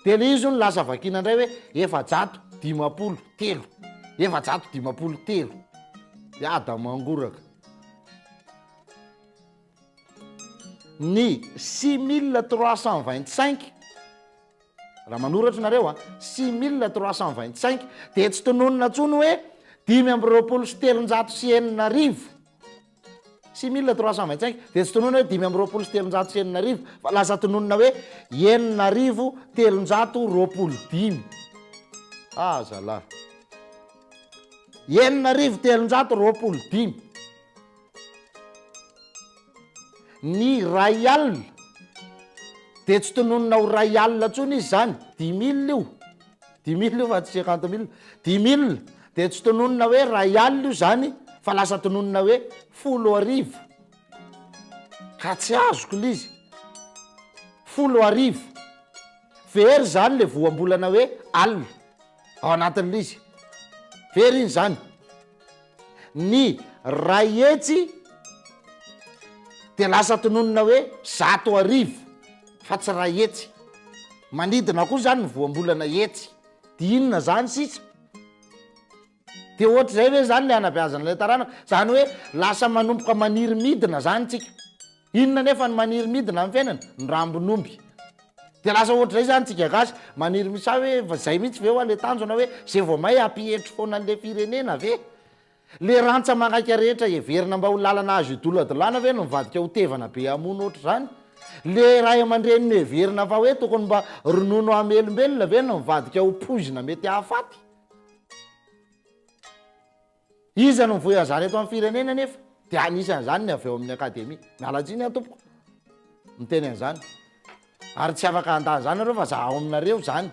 C: De le izy hono lasa vakiana indray hoe 453, 453. Miada mangoraka. Ny 6325, raha manoratra nareo a, 6325 dia tsy tononina intsony hoe 6325. 6325 dia tsy tononina hoe 325 fa lasa tononina hoe 6325. Ah zalahy. 6325. Ny iray alina dia tsy tononina ho ray alina intsony izy izany, dix mille io, dix mille io fa tsy cinquante mille, dix mille dia tsy tononina hoe ray alina io izany fa lasa tononina hoe 10,000, ka tsy azoko ilay izy, 10,000, very izany ilay voambolana hoe alina ao anatin'ilay izy, very iny izany. Ny 100 dia lasa tononina hoe 100 fa tsy 100. Manidina koa izany ny voambolana hetsy. Dia inona izany sisa? Dia ohatr'izay ve izany ilay hanabeazana ilay taranaka? Izany hoe lasa manomboka maniry midina izany tsika. Inona anefa no maniry midina amin'ny fiainana? Ny rambon'omby. Dia lasa ohatr'izay izany tsika gasy, maniry mi-, sa hoe zay mihitsy ve hoa le tanjona hoe zay vao may hampietry foana an'le firenena ve? Le rantsa mangaika rehetra heverina mba ho lalana azo idoladolana ve no mivadika ho tevana be hamono ohatr'izany? Le ray aman-dreny noheverina fa hoe tokony mba ronono hamelombelona ve no mivadika ho poizina mety hahafaty? Iza no mivoy an'izany eto amin'ny firenena anefa? Dia anisan'izany ny avy ao amin'ny akademia. Miala tsiny aho tompoko miteny an'izany. Ary tsy afaka handà an'izany nareo fa za ao aminareo izany.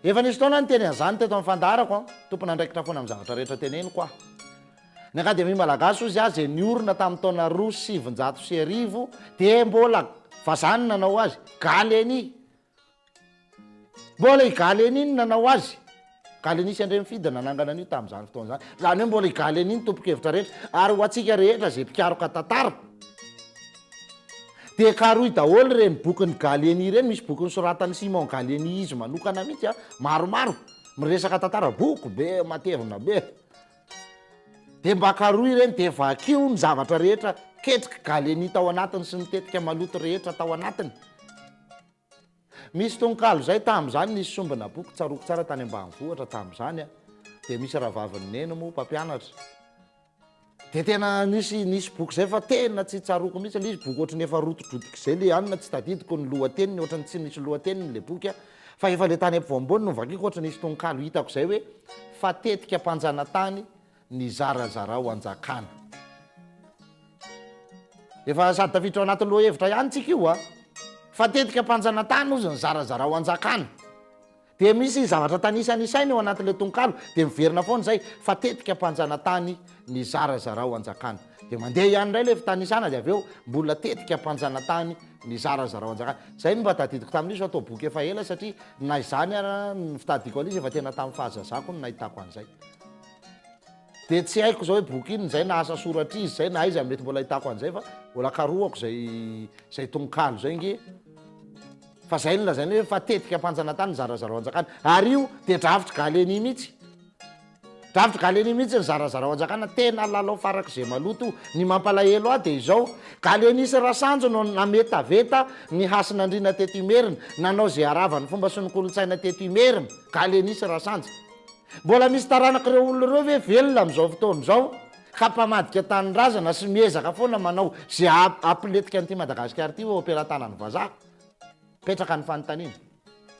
C: Efa nisy fotoana aho niteny an'izany teto amin'ny fandaharako an. Tompon'andraikitra foana amin'ny zavatra rehetra teneniko aho. Ny Akademia Malagasy hozy aho izay niorina tamin'ny taona 1902 dia mbola vazaha no nanao azy, Gallieni. Mbola i Gallieni no nanao azy. Gallieni sy Andriamifidy nanangana an'io tamin'izany fotoana izany. Izany hoe mbola i Gallieni no tompon-kevitra rehetra. Ary ho antsika rehetra izay mpikaroka tantara, dia karohy daholo ireny bokin'i Gallieni ireny. Misy boky nosoratan'i Simon Gallieni izy manokana mihitsy an, maromaro, miresaka tantara, boky be matevina be. Dia mba karohy ireny dia vakio ny zavatra rehetra ketrik'i Gallieni tao anatiny sy ny tetika maloto rehetra tao anatiny. Misy tononkalo izay tamin'izany nisy sombina boky tsaroako tsara tany ambanivohitra tamin'izany a, dia misy rahavavin'i Neny moa mpampianatra, dia tena nisy nisy boky izay fa tena tsy tsaroako mihitsy ilay izy, boky ohatran'ny efa rotidrotika izay ilay anona, tsy tadidiko ny lohateniny, ohatran'ny tsy nisy lohateniny ilay boky a, fa efa ilay tany ampovoampovoany no novakiako, ohatran'ny nisy tononkalo hitako izay hoe fa tetika mpanjanatany ny zarazarao anjakana. Efa sady tafiditra ao anatin'ny lohahevitra ihany tsika io a! Fa tetika mpanjanatany ozy ny zarazarao anjakana. Dia misy zavatra tanisanisaina eo anatin'ilay tononkalo dia miverina foana izay fa tetika mpanjanatany ny zarazarao anjakana. Dia mandeha ihany indray ilay fitanisana dia avy eo mbola tetika mpanjanatany ny zarazarao anjakana. Izay no mba tadidiko tamin'izy fa toa boky efa ela satria na izany ara ny fitadidiko an'izy efa tena tamin'ny fahazazako no nahitako an'izay. Dia tsy haiko izao hoe boky inona izay na asa soratr'iza izay na aiza mety mbola ahitako an'izay fa mbola karohako izay izay tononkalo izay nge. Fa izay no lazaina hoe fa tetika mpanjanatany ny zarazarao anjakana. Ary io dia drafitr'i Gallieni mihitsy. Drafitr'i Gallieni mihitsy ny zarazarao anjakana, tena lalao farak'izay maloto io. Ny mampalahelo ahy dia izao, Gallieni sy Rasanjo no nametaveta ny hasin'Andriana teto Imerina, nanao izay harava ny fomba sy ny kolontsaina teto Imerina, Gallieni sy Rasanjy. Mbola misy taranak'ireo olona ireo ve velona amin'izao fotoana izao ka mpamadika tanindrazana sy miezaka foana manao izay hampilentika an'ity Madagasikara ity eo am-pelatanan'ny vazaha? Petraka ny fanontaniana.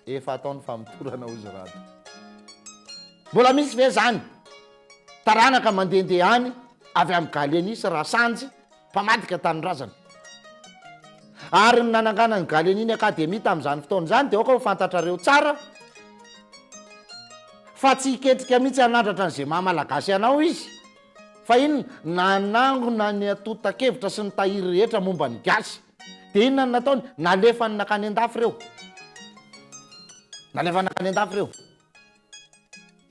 C: Efa atao ny famotorana hozy Rado. Mbola misy ve izany taranaka mandehandeha any avy amin'i Gallieni sy Rasanjy Mpamadika tanindrazana. Ary ny nananganan'i Gallieni ny Akademia tamin'izany fotoana izany dia aoka ho fantatrareo tsara fa tsy hiketrika mihitsy hanandratra an'izay maha Malagasy anao izy. Fa inona? Nanangona ny antontan-kevitra sy ny tahiry rehetra momba ny Gasy. Dia inona no nataony? Nalefany nankany an-dafy ireo. Nalefany nankany an-dafy ireo.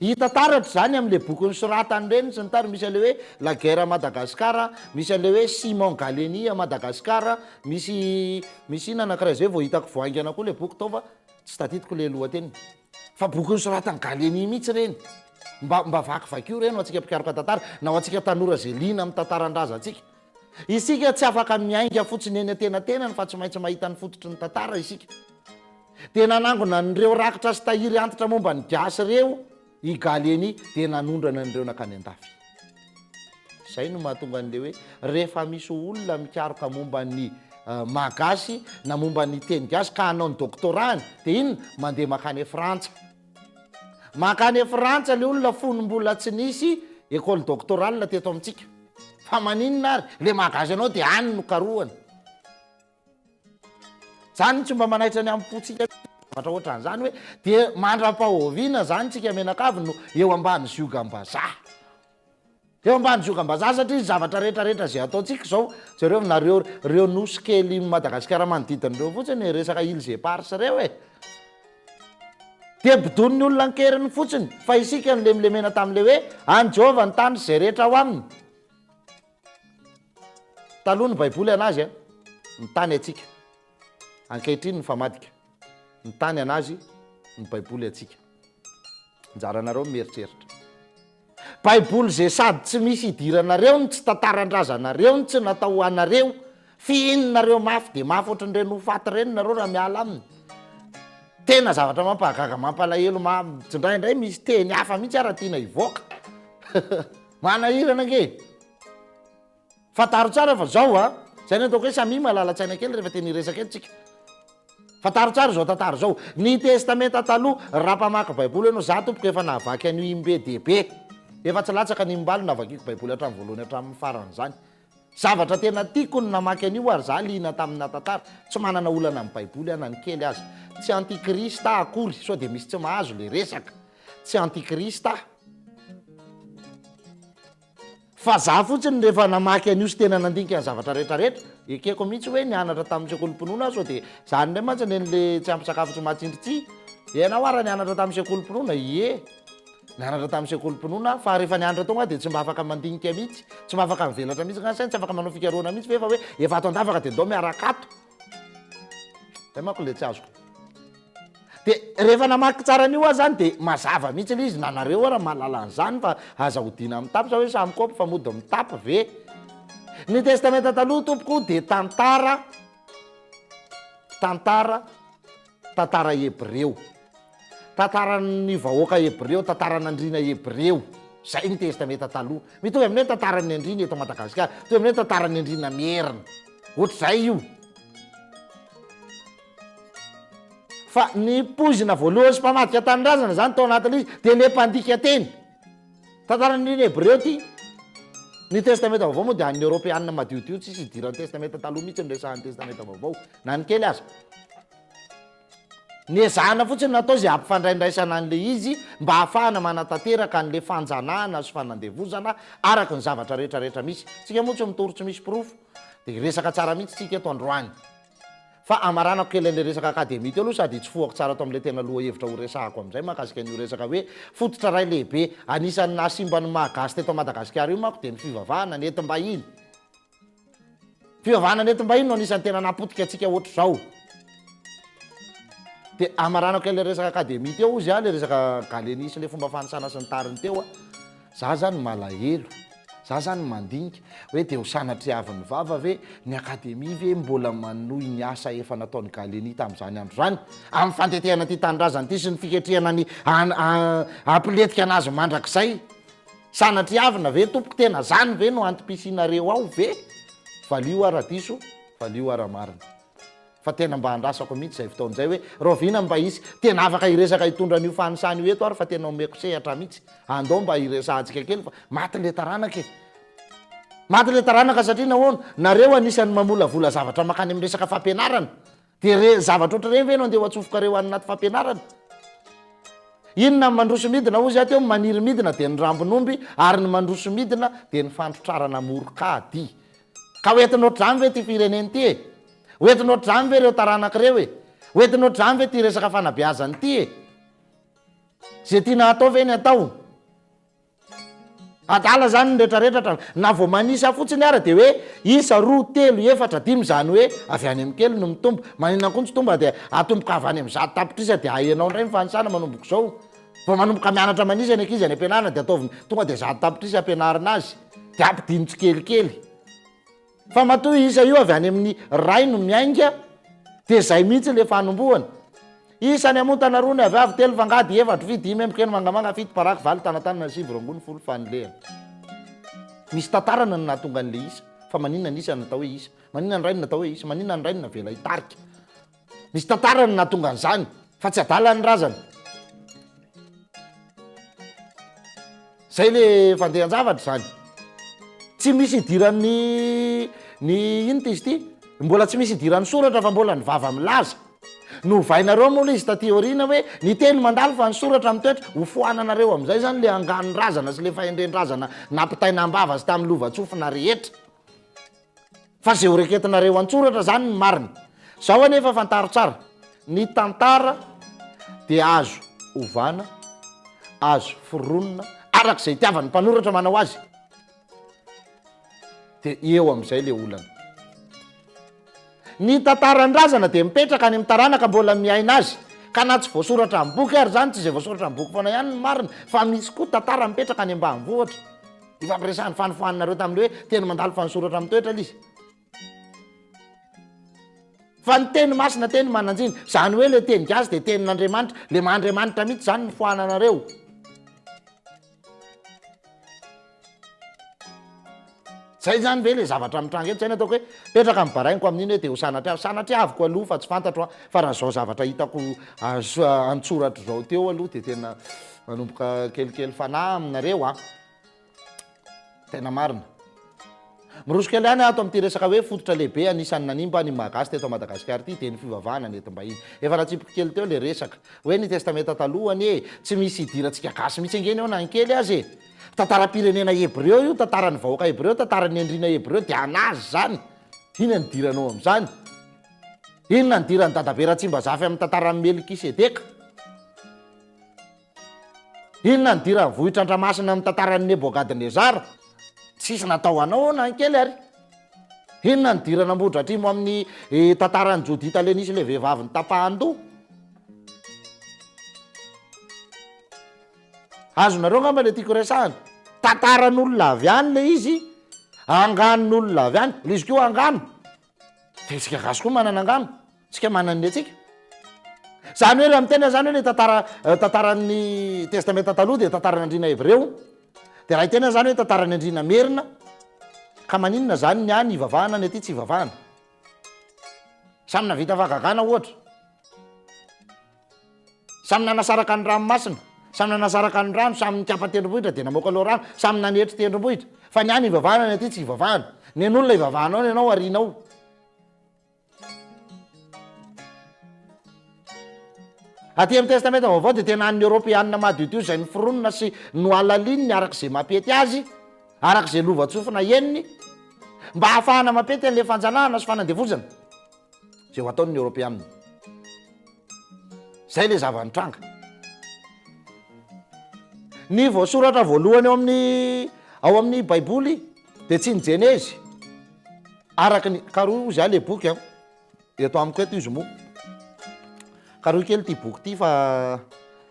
C: Hita taratra izany amin'ilay boky nosoratany ireny sy ny tariny, misy an'ilay hoe La guerre à Madagascar, misy an'ilay hoe Simon Gallieni à Madagascar, misy misy inona anankiray izay vao hitako vao haingana koa ilay boky tao fa tsy tadidiko ilay lohateniny. Fa boky nosoratan'i Gallieni mihitsy ireny. Mba mba vakivakio ireny ho antsika mpikaroka tantara na ho antsika tanora izay liana amin'ny tantaran-drazantsika. Isika tsy afaka miainga fotsiny eny antenatenany fa tsy maintsy mahita ny fototry ny tantara isika. Dia nanangona an'ireo rakitra sy tahiry antitra momba ny gasy ireo i Gallieni dia nanondrana an'ireo nankany an-dafy. Izay no mahatonga an'ilay hoe rehefa misy olona mikaroka momba ny maha gasy na momba ny teny gasy ka hanao ny doctorat-ny dia inona? Mandeha mankany Frantsa. Mankany Frantsa ilay olona fony mbola tsy nisy école doctorale teto amintsika. Fa maninona ary? Ilay maha gasy anao dia any no karohana. Zany tsy mba manaitra ny am-pontsika zavatra ohatran'izany hoe dia mandra-pahoviana zany tsika mianakavy no eo ambany ziogam-bazaha. Eo ambany ziogam-bazaha satria ny zavatra rehetra rehetra izay ataontsika izao, jereo na reo reo nosy kely Madagasikara manodidina ireo fotsiny e, resaka îles éparses ireo e. Dia bodoin'ny olona an-keriny fotsiny fa isika no lemlemena tamin'ilay hoe an'i Jehovah ny tany sy izay rehetra ao aminy. Taloha ny baiboly anazy a, ny tany antsika. Ankehitriny ny famadika. Ny tany anazy, ny baiboly antsika. Anjaranareo ny mieritreritra. Baiboly ze sady tsy misy idiranareo no tsy tantaran-drazanareo no tsy natao ho anareo. Fihininareo mafy dia mafy ohatran'ireny ho faty ireny nareo raha miala aminy. Tena zavatra mampahagaga mampalahelo ma, tsindraindray misy teny hafa mihitsy ara tiana hivoaka. Manahirana ange e! Fantaro tsara fa zao a! Zay no ataoko hoe samia malala-tsaina kely rehefa tena hiresaka eto tsika. Fantaro tsara izao tantara izao. Ny Testamenta Taloha, raha mpamaky Baiboly ianao, za tompoko efa nahavaky an'io imbe dia be. Efa tsy latsaka ny imbalo navakiako Baiboly hatramin'ny voalohany hatramin'ny farany izany. Zavatra tena tiako ny namaky an'io ary za liana tamina tantara. Tsy manana olana amin'ny Baiboly aho na ny kely aza. Tsy anti-Christ aho akory, sao dia misy tsy mahazo le resaka. Tsy anti-Christ aho. Fa za fotsiny rehefa namaky an'io sy tena nandinika ny zavatra rehetra rehetra, ekeko mihitsy hoe nianatra tamin'ny sekolim-pinoana aho sao dia zany indray mantsy nen'le tsy ampy sakafo tsy mahatsindry tsihy. Ianao ara nianatra tamin'ny sekolim-pinoana? Ie. Nianatra tamin'ny sekolim-pinoana aho, fa rehefa nianatra tao angaha dia tsy mba afaka mandinika mihitsy, tsy mba afaka mivelatra mihitsy angaha ny saina, tsy afaka manao fikarohana mihitsy ve fa hoe efa ato an-davaka dia ndao miaraka ato. Zay manko le tsy azoko. Dia rehefa namaky tsara an'io aho zany dia mazava mihitsy ilay izy na nareo ara mahalala an'izany fa aza odiana mitapy sa hoe samy kopy fa mody mitapy ve? Ny testamenta taloha tompoko dia tantara tantara tantara hebreo. Tantaran'ny vahoaka hebreo, tantaran'andriana hebreo. Zay ny testamenta taloha. Mitovy amin'ny hoe tantaran'ny andriana eto Madagasikara, mitovy amin'ny hoe tantaran'ny andriana merina. Ohatr'izay io. Fa ny poizina voalohany sy mpamadika tanindrazana izany tao anatin'ilay izy dia ilay mpandika teny. Tantaran'ny Hebreo ity. Ny Testamenta Vaovao moa dia an'ny Eoropeanina madiodio, tsisy idiran'ny Testamenta Taloha mihitsy ny resahan'ny Testamenta Vaovao, na ny kely aza. Nezahana fotsiny natao izay hampifandraindraisana an'ilay izy mba hahafahana manatanteraka an'ilay fanjanahana sy fanandevozana araka ny zavatra rehetra rehetra misy. Tsika moa tsy mitory tsy misy porofo dia hiresaka tsara mihitsy tsika eto androany. Fa hamaranako kely an'ilay resaka akademia teo aloha sady hitsofohako tsara ato amin'ilay tena lohahevitra horesahako amin'izay mahakasika an'io resaka hoe fototra iray lehibe anisan'ny nahasimba ny maha gasy teto Madagasikara io manko dia ny fivavahana nentim-bahiny. Fivavahana nentim-bahiny no anisan'ny tena nahapotika antsika ohatr'izao. Dia hamaranako kely ilay resaka akademia teo hozy aho, ilay resaka galenie sy ilay fomba fanisana sy ny tariny teo a. Za zany malahelo, za zany mandinika hoe dia ho sanatriavin'ny vava ve ny akademia ve mbola manohy ny asa efa nataon'i Gallieni tamin'izany andro izany amin'ny fandetehana ity tanindrazana ity sy ny fiketrehana ny hampilentika anazy mandrakizay? Sanatriavina ve tompoko tena zany ve no antom-pisianareo ao ve? Valio aho raha diso, valio aho raha marina. Fa tena mba andrasako mihitsy izay fotoana izay hoe rahoviana mba hisy tena afaka hiresaka hitondra an'io fanisana io eto ary fa tena omeko sehatra mihitsy. Andao mba hiresahantsika kely fa maty le taranaka e. Maty le taranaka satria nahoana? Nareo anisan'ny mamolavola zavatra makany amin'ny resaka fampianarana. Dia re zavatra ohatr'ireny ve no andeha ho atsofokareo any anaty fampianarana? Inona ny mandroso midina hozy aho teo, ny maniry midina dia ny rambon'omby ary ny mandroso midina dia ny fandrotrarana morokady. Ka ho entina ohatr'izany ve ity firenena ity e? Ho entina ohatr'izany ve ireo taranaka ireo e? Ho entina ohatr'izany ve ity resaka fanabeazana ity e? Izay tiana hatao ve ny atao? Adala izany ny rehetrarehetra hatramin'ny, na vao manisa fotsiny ara dia hoe isa, roa, telo, efatra, dimy, izany hoe avy any amin'ny kely no mitombo. Maninona koa no tsy tonga dia atomboka avy any amin'ny 100 tapitrisa dia ahenao indray ny fanisana manomboka izao? Vao manomboka mianatra manisa ny ankizy any am-pianarana dia ataovy tonga dia 100 tapitrisa ampianarina azy dia ampidino tsikelikely. Fa matoa isa io avy any amin'ny ray no miainga dia zay mihitsy le fanombohana. Isa ny amontana roa ny avy avy telo fangady efatro fito dimy emboka eny mangamanga fito paraky valo tanatanana sivy rongony folo fanilehana. Misy tantarana ny nahatonga an'le isa fa maninona ny isa no natao hoe isa? Maninona ny ray no natao hoe isa? Maninona ny ray no navela hitarika? Misy tantara ny nahatonga an'izany fa tsy adala ny razana. Zay le fandehan-javatra izany. Tsy misy idiran'ny ny ino ty izy ity? Mbola tsy misy idiran'ny soratra fa mbola ny vava milaza. Novainareo moa le izy taty aoriana hoe ny teny mandalo fa ny soratra mitoetra. Hofoananareo amin'izay zany le anganon-drazana sy le fahendren-drazana nampitaina am-bava sy tamin'ny lovantsofina rehetra. Fa ze ho reketinareo an-tsoratra zany ny marina. Zao anefa fantaro tsara, ny tantara dia azo ovana, azo foronina araka izay itiavan'ny mpanoratra manao azy. Dia eo amin'izay le olana. Ny tantaran-drazana dia mipetraka any amin'ny taranaka mbola miaina azy. Ka na tsy voasoratra am-boky ary izany, tsy izay voasoratra am-boky foana ihany no marina, fa misy koa tantara mipetraka any ambanivohitra. Ifampiresahany fanofohaninareo tamin'ilay hoe teny mandalo fa ny soratra mitoetra ilay izy. Fa ny teny masina teny manan-tsiny, izany hoe ilay teny gasy dia tenin'Andriamanitra, ilay maha Andriamanitra mihitsy izany no foananareo. Zay zany ve le zavatra mitranga eto? Zay no ataoko hoe petraka ny barainiko amin'iny hoe de ho sanatria, sanatriaviko aloha fa tsy fantatro an, fa raha zao zavatra hitako an-tsoratra zao teo aloha de tena manomboka kelikely fanahy aminareo an. Tena marina. Miroso kely ihany ato amin'ity resaka hoe fototra lehibe anisan'ny nanimba ny maha gasy teto Madagasikara ity dia ny fivavahana nentim-bahiny. Efa natsipiko kely teo ilay resaka hoe ny testamenta taloha anie tsy misy idirantsika gasy mihitsy ange ny ao na ny kely aza e! Tantaram-pirenena hebreo io, tantaran'ny vahoaka hebreo, tantaran'ny andriana hebreo dia an'azy izany. Inona no idiranao amin'izany? Inona no idiran'i Dadabe Ratsimbazafy amin'ny tantaran'i Melkisedeka? Inona no idiran'i Vohitr'Andramasina amin'ny tantaran'i Nebogadnezara? Tsisy natao anao ao na ny kely ary. Inona no idiran'Ambohidratrimo amin'ny tantaran'i Jodita le nisy le vehivavy nitapahan-doha? Azonareo angamba ilay tiako resahana. Tantaran'olona avy any ilay izy, anganon'olona avy any. Ilay izy koa angano. Dia isika gasy koa manana angano. Tsika manana ny antsika. Izany hoe raha miteny aho izany hoe ilay tantara tantaran'ny testamenta taloha dia tantaran'andriana hebreo. Dia raha hiteny aho izany hoe tantaran'ny andriana merina, ka maninona izany ny any ivavahana ny aty tsy ivavahana? Samy nahavita fahagagana ohatra. Samy nanasaraka ny ranomasina, samy nanasaraka ny rano, samy nikapa tendrombohitra dia namoaka loharano, samy nanetry tendrombohitra. Fa ny any ivavahana ny aty tsy ivavahana. Ny an'olona ivavahanao ny anao arianao. Aty amin'ny Testamenta Vaovao dia tena an'ny Eoropeanina madiodio izay noforonina sy nohalalininy araka izay mampety azy, araka izay lovantsofina henony, mba hahafahana mampety an'ilay fanjanahana sy fanandevozana. Izay ho ataon'ny Eoropeanina. Izay ilay zava-nitranga. Ny voasoratra voalohany ao amin'ny ao amin'ny Baiboly dia tsy ny Jenezy. Araka ny karohy hozy aho ilay boky an. Eto amiko eto izy moa. Karohy kely ity boky ity fa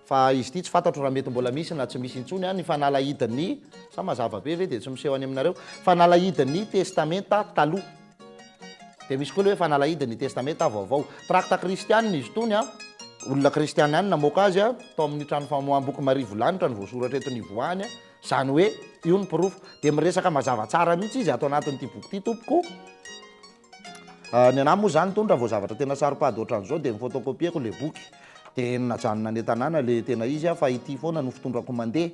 C: fa izy ity tsy fantatro raha mety mbola misy na tsy misy intsony an, ny fanalahidin'ny sa mazava be ve dia tsy miseho any aminareo? Fanalahidin'ny Testamenta Taloha. Dia misy koa ilay hoe fanalahidin'ny Testamenta Vaovao. Trakta kristianina izy itony an, olona kristiana ihany namoaka azy an, tao amin'ny trano famoaham-boky Marivolanitra no voasoratra eto nivoahany an, izany hoe io ny porofo. Dia miresaka mazava tsara mihitsy izy ato anatin'ity boky ity tompoko. Ny anah moa izany itony raha vao zavatra tena saro-pady ohatran'izao dia mi-photocopie-ko ilay boky. Dia najanona any an-tanàna ilay tena izy an, fa ity foana no fitondrako mandeha.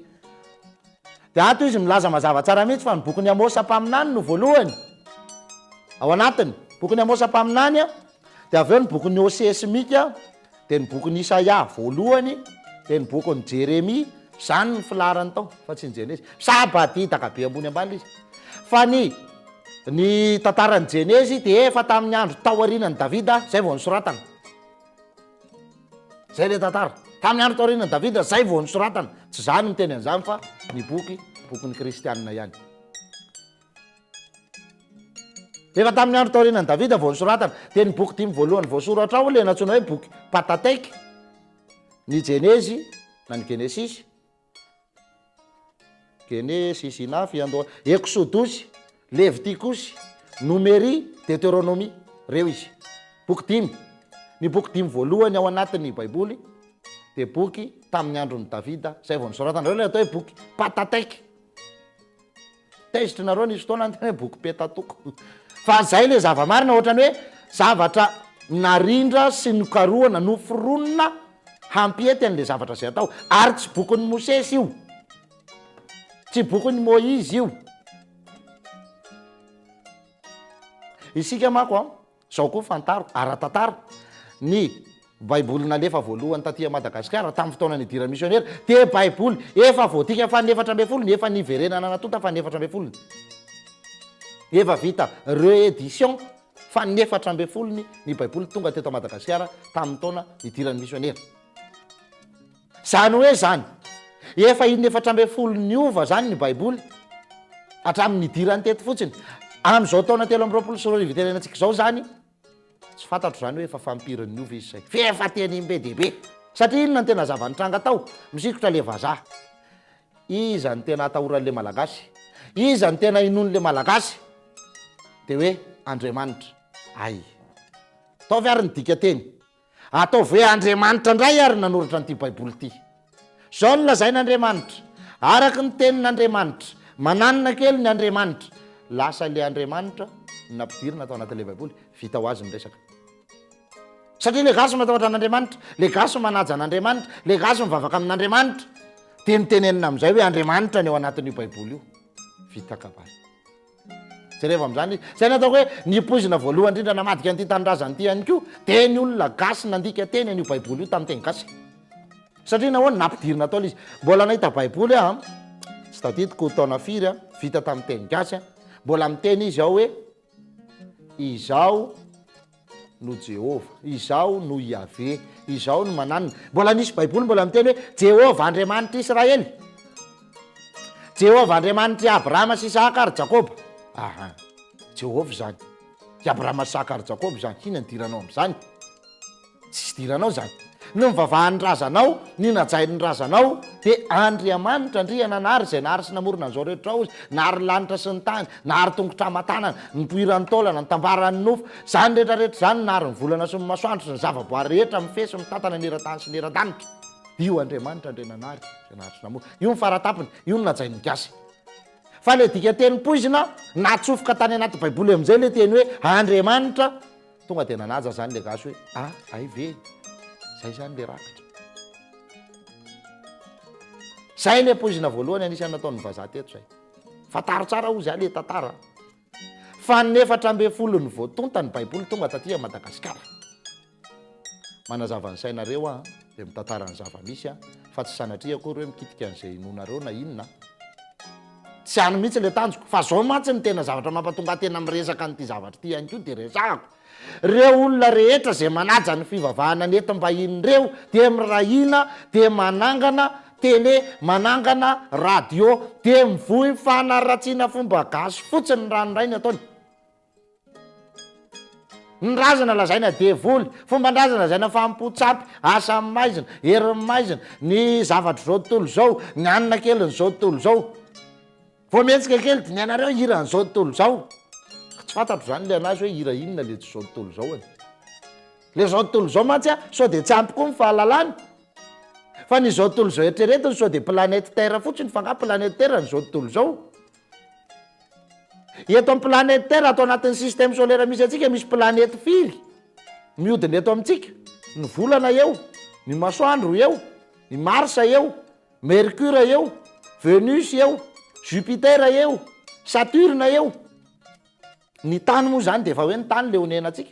C: Dia ato izy milaza mazava tsara mihitsy fa ny bokin'i Amosa mpaminany no voalohany ao anatiny. Bokin'i Amosa mpaminany, dia avy eo ny bokin'i Hosea sy Mika, dia ny bokin'i Isaia voalohany, dia ny bokin'i Jeremia, izany ny filaharany tao fa tsy ny Jenezy. Sabadidaka be ambony ambany ilay izy. Fa ny ny tantaran'i Jenezy dia efa tamin'ny andro taorianan'i Davida izay vao nosoratana. Zay ilay tantara. Tamin'ny andro taorianan'i Davida, zay vao nosoratana. Tsy izaho no miteny an'izany fa ny boky, bokin'ny kristianina ihany. Efa tamin'ny andro taorianan'i Davida vao nosoratana. Dia ny boky dimy voalohany voasoratra ao ilay nantsoina hoe boky Patateky, ny Jenezy na ny Genesisy, Genesisy na Fiandohana, Eksodosy, Levitikosy, Nomery, Deteronomia. Ireo izy. Boky dimy. Ny boky dimy voalohany ao anatin'ny Baiboly dia boky tamin'ny andron'i Davida, izay vao nosoratana. Ireo ilay atao hoe boky Patateky. Tezitra nareo nisy fotoana niteny hoe boky petatoko. Fa zay le zava-marina ohatrany hoe zavatra narindra sy nokarohana, noforonina hampiety an'le zavatra zay atao. Ary tsy bokin'i Mosesy io. Tsy bokin'i Moizy io. Isika manko an, Zao koa fantaro, ara-tantara, ny Baiboly nalefa voalohany taty Madagasikara tamin'ny fotoana nidiran'ny misionera dia Baiboly efa voadika faha 14, efa niverenana natonta faha 14. Efa vita re-édition faha 14 ny Baiboly tonga teto Madagasikara tamin'ny taona nidiran'ny misionera. Zany hoe zany, efa in-14 niova zany ny Baiboly hatramin'ny nidirany teto fotsiny. Amin'izao taona 2023 itenenantsika izao zany, tsy fantatro zany hoe efa fampiry niova izy zay, f'efa tena im-be dia be. Satria inona no tena zava-nitranga tao? Misikotra le vazaha. Iza no tena atahoran'le Malagasy? Iza no tena inoan'le Malagasy? Dia hoe Andriamanitra. Ay. Ataovy ary ny dikanteny. Ataovy hoe Andriamanitra indray ary nanoratra an'ity Baiboly ity. Izao no lazain'Andriamanitra, araka ny tenin'Andriamanitra, mananina kely ny Andriamanitra. Lasa ilay Andriamanitra no nampidirina tao anatin'ilay Baiboly. Vita ho azy ny resaka. Satria ilay gasy matahotra an'Andriamanitra, ilay gasy manaja an'Andriamanitra, ilay gasy mivavaka amin'Andriamanitra, dia notenenina amin'izay hoe Andriamanitra ny ao anatin'io Baiboly io. Vita kabary. Jereva amin'izany izy. Izay no ataoko hoe ny poizina voalohany indrindra namadika an'ity tanindrazana ity ihany koa dia ny olona gasy nandika teny an'io Baiboly io tamin'ny teny gasy. Satria nahoana? Nampidirina tao ilay izy. Mbola nahita Baiboly aho an, tsy tadidiko taona firy an, vita tamin'ny teny gasy an, mbola miteny izy ao hoe Izaho no Jehovah, Izaho no Iaveh, Izaho no mananona. Mbola nisy Baiboly mbola miteny hoe Jehovah Andriamanitr'i Israely, Jehovah Andriamanitr'i Abrahama sy Isahaka ary Jakoba. Aha, Jehovah izany. I Abrahama sy Isahaka ary Jakoba izany. Inona no idiranao amin'izany? Tsisy idiranao izany. Ny nivavahan'ny razanao, ny najain'ny razanao, dia Andriamanitra, Andriananahary, izay nahary sy namorona an'izao rehetra izao Izy, nahary ny lanitra sy ny tany, nahary tongotra aman-tanana, nipoiran'ny taolana, nitambaran'ny nofo, izany rehetra rehetra izany, nahary ny volana sy ny masoandro sy ny zavaboary rehetra mifehy sy mitantana ny eran-tany sy ny eran-danitra. Io Andriamanitra, Andriananahary, izay nahary sy namorona. Io ny faratapony, io no najain'ny gasy. Fa ilay dikanteny poizina, natsofoka tany anaty baiboly amin'izay ilay teny hoe Andriamanitra, Tonga dia nanaja zany le gasy hoe ah hay ve e! Zay zany le rakitra. Zay le poizina voalohany anisan'ny nataon'ny vazaha teto zay. Fantaro tsara hozy ah le tantara. Fa ny 14 ny voatonta ny baiboly tonga taty a Madagasikara. Manazava ny sainareo aho dia mitantara ny zava-misy aho fa tsy sanatria akory hoe mikitika an'izay inoanareo na inona. Tsy any mihitsy ilay tanjoko. Fa zao mantsy no tena zavatra mampatonga ahy tena miresaka an'ity zavatra ity ihany koa dia resahako. Ireo olona rehetra izay manaja ny fivavahana nentim-bahiny ireo dia miray hina, dia manangana télé, manangana radio, dia mivoy fanaratsiana fomba gasy fotsiny ranoray ny ataony. Ny razana lazaina devoly, fomban-drazana lazaina fanompoan-tsampy, asan'ny maizina, herin'ny maizina, ny zavatr'izao tontolo izao, ny hanina kelin'izao tontolo izao. Vao mihetsika kely dinihanareo hiran'izao tontolo izao. Tsy fantatro izany ilay anazy hoe hira inona ilay tsy izao tontolo izao e. Ilay izao tontolo izao mantsy a, sao dia tsy ampy koa ny fahalalany. Fa ny izao tontolo izao eritreretiny sao dia planète terre fotsiny fa angaha planète terre ny izao tontolo izao. Eto amin'ny planète Terre, ato anatin'ny système solaire misy antsika, misy planète firy mihodina eto amintsika? Ny volana eo, ny masoandro eo, i Mars eo, Mercure eo, Venus eo, Jupiter eo, Saturne eo. Ny tany moa izany dia efa hoe ny tany ilay onenantsika.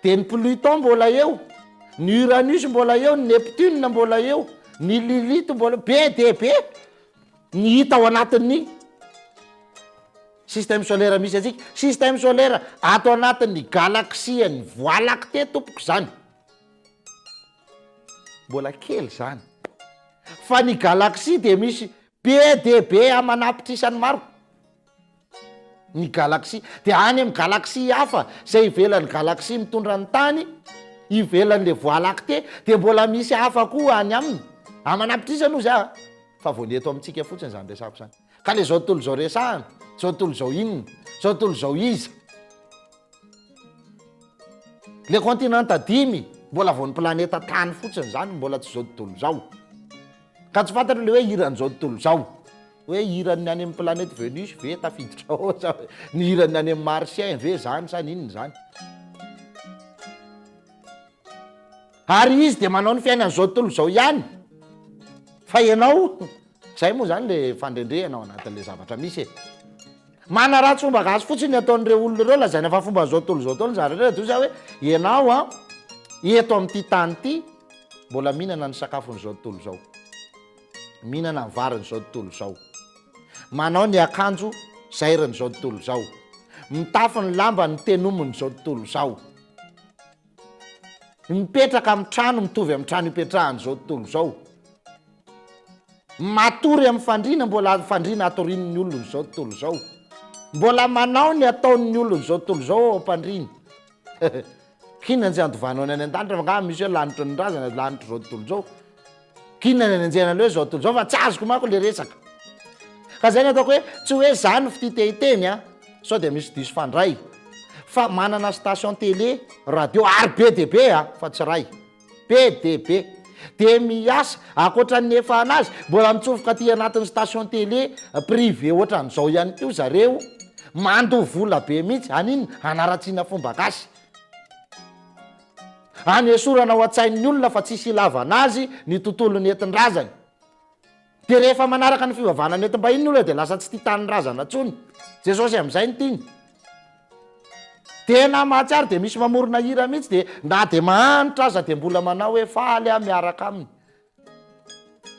C: Dia ny Pluton mbola eo, ny Uranus mbola eo, ny Neptune mbola eo, ny Lilith mbola eo, be dia be ny hita ao anatin'ny système solaire misy antsika. Système solaire ato anatin'ny galaxie-n'ny Voie lactée tompoko izany. Mbola kely izany. Fa ny galaxie dia misy be dia be aman'apitrisany maro. Ny galaxie. Dia any amin'ny galaxie hafa izay ivelan'ny galaxie mitondra ny tany, ivelan'ilay voie lactée, dia mbola misy hafa koa any aminy. Aman'apitrisany hozy aho a! Fa vao ny eto amintsika fotsiny izany resahako izany. Ka ilay izao tontolo izao resahana, izao tontolo izao inona? Izao tontolo izao iza? Le continent dimy, mbola vao ny planeta tany fotsiny izany, mbola tsy izao tontolo izao. Ka tsy fantatro le hoe hiran'izao tontolo izao. Hoe hiran'ny any amin'ny planète Venus ve tafiditra ao sa hoe ny hiran'ny any amin'ny martien ve zany sa n'inona izany? Ary izy dia manao ny fiainan'izao tontolo izao ihany. Fa ianao, zay moa zany le fandrendrehana ao anatin'le zavatra misy e. Manaratsy fomba gasy fotsiny ny ataon'ireo olona ireo, lazaina fa fomban'izao tontolo izao daholo ny zavatra rehetra, dia hoy za hoe ianao an, eto amin'ity tany ity, mbola mihinana ny sakafon'izao tontolo izao. Mihinana ny varin'izao tontolo izao. Manao ny akanjo zairin'izao tontolo izao. Mitafy ny lamba notenomin'izao tontolo izao. Mipetraka amin'ny trano mitovy amin'ny trano ipetrahan'izao tontolo izao. Matory amin'ny fandriana mbola fandriana atorian'ny olon'izao tontolo izao. Mbola manao ny ataon'ny olon'izao tontolo izao ao am-pandriana. K'inona tsy andovanao ny any an-danitra fa angaha misy hoe lanitry ny razana, lanitr'izao tontolo izao. K'inona ny anenjehana an'ilay hoe izao tontolo izao fa tsy azoko manko ilay resaka. Ka izay no ataoko hoe tsy hoe za no fitia te hiteny an, sao dia misy diso fandray, fa manana station télé, radio ary be dia be an, fa tsy iray. Be dia be. Dia miasa, ankoatra ny efa anazy, mbola mitsofoka aty anatin'ny station télé privé ohatran'izao ihany koa zareo. Mandoa vola be mihitsy, haninona? Hanaratsiana fomba gasy. Hanesorana ao an-tsain'ny olona fa tsisy ilavana azy ny tontolo nentin-drazany. Dia rehefa manaraka ny fivavahana nentim-bahiny ny olona dia lasa tsy tia tanindrazana intsony. Jesosy amin'izay no tiany. Tena mahatsiaro dia misy mamorona hira mihitsy dia na dia mahantra aza dia mbola manao hoe faly aho miaraka aminy.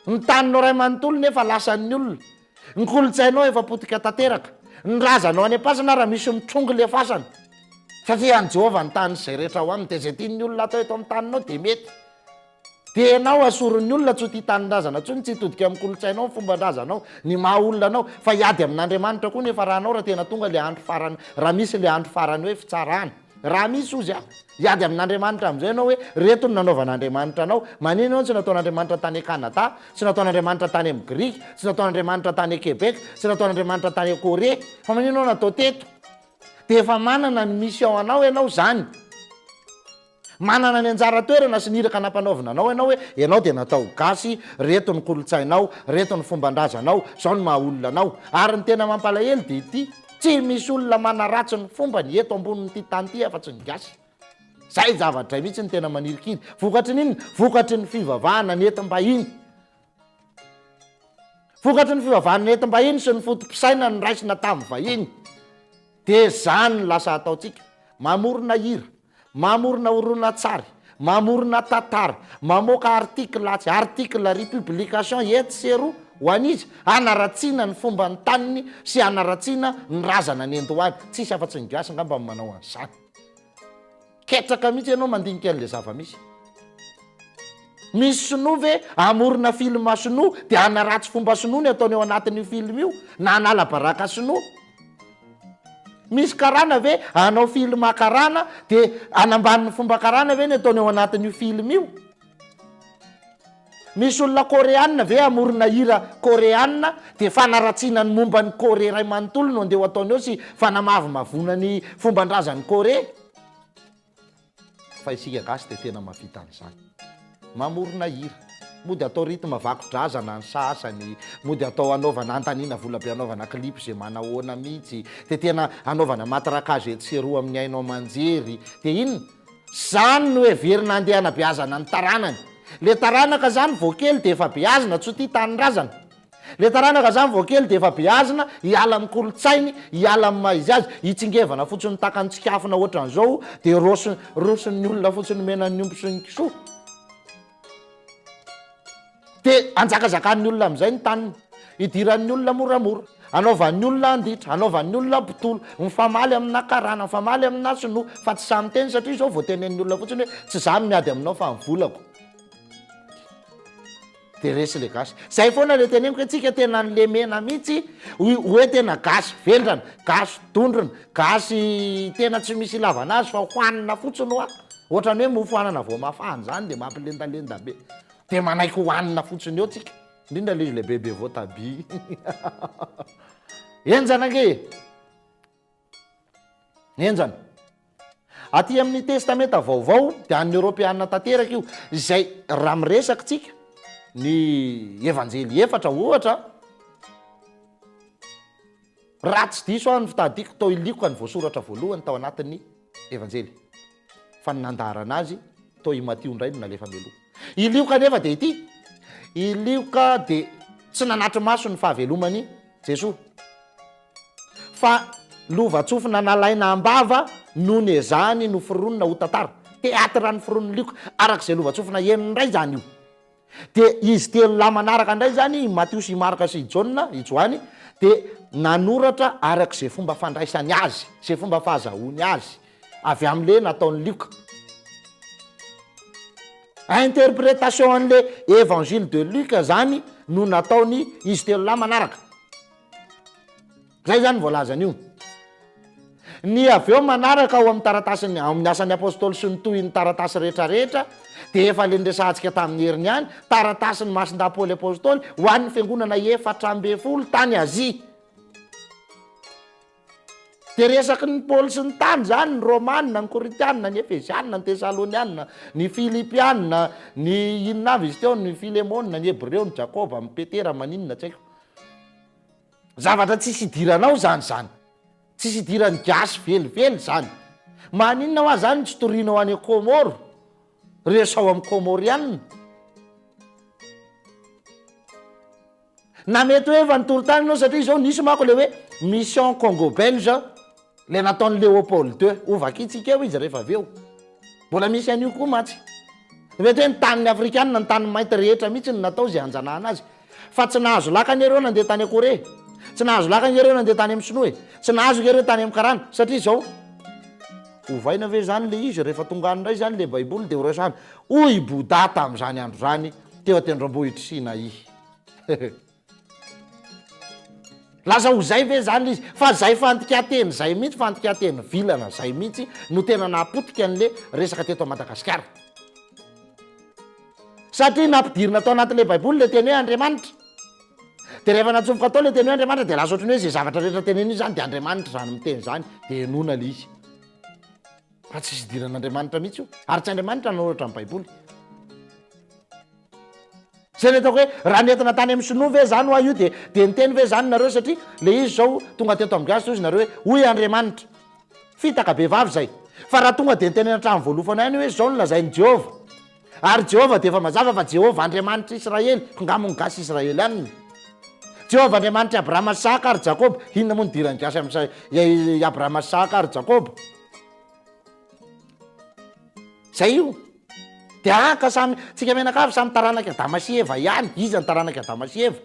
C: Ny taninao iray manontolo nefa lasan'ny olona. Ny kolontsainao efa potika tanteraka. Ny razanao any am-pasana ary misy mitrongy le fasana. Satria an'i Jehovah ny tany sy izay rehetra ao aminy dia izay tian'ny olona atao eto amin'ny taninao dia mety. Dia ianao asorin'ny olona tsy ho tia tanindrazana intsony, tsy hitodika amin'ny kolontsainao, ny fomban-drazanao, ny maha olona anao, fa hiady amin'Andriamanitra koa nefa raha anao raha tena tonga ilay andro farany, raha misy ilay andro farany hoe fitsarana. Raha misy hozy aho, hiady amin'Andriamanitra amin'izay ianao hoe reto no nanaovan'Andriamanitra anao, maninona ianao tsy nataon'Andriamanitra tany Canada, tsy nataon'Andriamanitra tany amin'ny Grika, tsy nataon'Andriamanitra tany Québec, tsy nataon'Andriamanitra tany Corée, fa maninona ianao natao teto? Dia efa manana ny mission anao ianao izany. Manana ny anjara toerana sy ny iraka nampanaovina anao ianao hoe ianao dia natao ho gasy, reto ny kolontsainao, reto ny fomban-drazanao, izao ny maha olona anao. Ary ny tena mampalahelo dia ity, tsy misy olona manaratsy ny fombany eto ambonin'ity tany ity afa-tsy ny gasy. Izay zavatra izay mihitsy no tena manirikiry. Vokatry ny inona? Vokatry ny fivavahana nentim-bahiny. Vokatry ny fivavahana nentim-bahiny sy ny foto-pisainana noraisina tamin'ny vahiny. Dia izany no lasa ataontsika. Mamorona hira, mamorona horonantsary, mamorona tantara, mamoaka article atsy, article ary, publication etsy sy eroa, ho an'iza? Hanaratsiana ny fomban'ny taniny sy hanaratsiana ny razana nendohany. Tsisy afa-tsy ny gasy angamba no manao an'izany. Ketraka mihitsy ianao mandinika an'ilay zava-misy. Misy sinoa ve hamorona film sinoa dia hanaratsy fomba sinoa ny ataony ao anatin'io film io na hanala baraka sinoa? Misy karana ve hanao film karana dia hanambany ny fomba karana ve ny ataony ao anatin'io film io? Misy olona koreana ve hamorona hira koreana dia fanaratsiana ny momba ny Corée iray manontolo no andeha ho ataony eo sy fanamavomavoana ny fomban-drazan'i Corée? Fa isika gasy dia tena mahavita an'izany. Mamorona hira. Mody atao rythme vako-drazana ny sasany, mody atao anaovana antaniana vola be anaovana clip izay manahoana mihitsy, dia tena anaovana matraquage etsy sy eroa amin'ny haino aman-jery. Dia inona? Zany no heverina andeha hanabeazana ny taranany. Le taranaka zany vao kely dia efa beazina tsy ho tia tanindrazana. Le taranaka zany vao kely dia efa beazina hiala amin'ny kolontsainy, hiala amin'ny maha izy azy, hitsingevana fotsiny tahaka ny tsikafona ohatran'izao dia roso roson'ny olona fotsiny omena ny omby sy ny kisoa. Dia anjakazakan'ny olona amin'izay ny taniny. Idiran'ny olona moramora. Anaovan'ny olona anditra, anaovan'ny olona mpitolo, mifamaly amina karana, mifamaly amina sinoa, fa tsy sahy miteny satria izao vao tenenin'ny olona fotsiny hoe tsy za no miady aminao fa ny volako. Dia resy le gasy. Zay foana le teneniko hoe tsika tena nilemena mihitsy hoe tena gasy vendrana, gasy dondrona, gasy tena tsy misy ilavana azy fa hohanina fotsiny hoa. Ohatran'ny hoe mofo anana vao mafana zany dia mampilendalenda be. Dia manaiky hohanina fotsiny eo tsika. Indrindra le izy le bebe voatabia. Henjana ange e! Henjana. Aty amin'ny Testamenta Vaovao dia an'ny Eoropeana tanteraka io, izay raha miresaka tsika ny Evanjely efatra ohatra, raha tsy diso aho ny fitadiako tao i Lioka ny voasoratra voalohany tao anatin'ny Evanjely, fa ny nandaharana azy tao i Matio indray no nalefa mialoha. I Lioka anefa dia ity, i Lioka dia tsy nanatri-maso ny fahaveloman'i Jesoa. Fa lovantsofina nalaina am-bava no nezahany noforonina ho tantara. Théâtre noforonin'i Lioka araka izay lovantsofina henony indray izany io. Dia izy telo lahy manaraka indray izany, i Matio sy i Marka sy i Jaona, i Joany, dia nanoratra araka izay fomba fandraisany azy, izay fomba fahazahoany azy, avy amin'ilay nataon'i Lioka. Interprétation an'ilay Évangile de Luc izany no nataony izy telo lahy manaraka. Zay zany voalazan'io. Ny avy eo manaraka ao amin'ny taratasin'ny ao amin'ny asan'ny apostoly sy ny tohin'ny taratasy rehetrarehetra dia efa le niresahantsika tamin'ny heriny ihany, taratasin'i Masindahy Paoly apostoly ho an'ny fiangonana 14 tany Azia. Dia resaky ny Paoly sy ny tany izany, ny Romana, ny Korintiana, ny Efesiana, ny Tesaloniana, ny Filipiana, ny inona avy izy teo, ny Filemona, ny Hebreo, ny Jakoba, ny Petera, maninona tsy haiko. Zavatra tsisy idiranao izany izany. Tsisy idiran'ny gasy velively zany. Maninona hoa zany tsy torianao any Comores? Resaho amin'ny Comorianina. Na mety hoe efa nitory tany ianao satria izao nisy manko le hoe mission Congo belge le nataon'i Léopold ii. Ho vakintsika eo izy rehefa avy eo. Mbola misy an'io koa mantsy. Mety hoe ny tanin'ny afrikanina, ny tany mainty rehetra mihitsy no natao izay hanjanahana azy. Fa tsy nahazo laka anie ireo nandeha tany Corée e. Tsy nahazo laka ange ireo nandeha tany amin'ny sinoa e. Tsy nahazo ange ireo tany amin'ny karana. Satria izao, ovaina ve izany ilay izy rehefa tonga any indray izany ilay baiboly dia horesahana. Hoy i Bouddha tamin'izany andro izany teo an-tendrombohitr'i Sinaï. Lasa ho izay ve izany ilay izy? Fa izay fandikan-teny izay mihitsy, fandikan-teny vilana izay mihitsy no tena nahapotika an'ilay resaka teto Madagasikara. Satria nampidirina tao anatin'ilay baiboly ilay teny hoe Andriamanitra. Dia rehefa natsofoka tao ilay teny hoe Andriamanitra dia lasa ohatran'ny hoe izay zavatra rehetra tenenina io izany dia Andriamanitra izany miteny izany dia henoina ilay izy. Fa tsisy idiran'Andriamanitra mihitsy io. Ary tsy Andriamanitra nanoratra ny baiboly. Zay le ataoko hoe raha nentina tany amin'ny sinoa ve zany hoa io dia dia niteny ve zany nareo satria le izy zao tonga teto amin'ny gasy hozy nareo hoe hoy Andriamanitra. Fitaka be vava izay. Fa raha tonga dia nitenena hatramin'ny voalofana ihany hoe zao no lazain'i Jehovah. Ary Jehovah dia efa mazava fa Jehovah Andriamanitr'i Israely, nga moa ny gasy Israelianina? Jehovah Andriamanitr'i Abrahama sy Isaka ary Jakoba, inona moa ny idiran'ny gasy amin'i Abrahama sy Isaka ary Jakoba? Zay io. Dia ah ka samy, tsika mianakavy samy taranak'i Adama sy Eva ihany, iza ny taranak'i Adama sy Eva?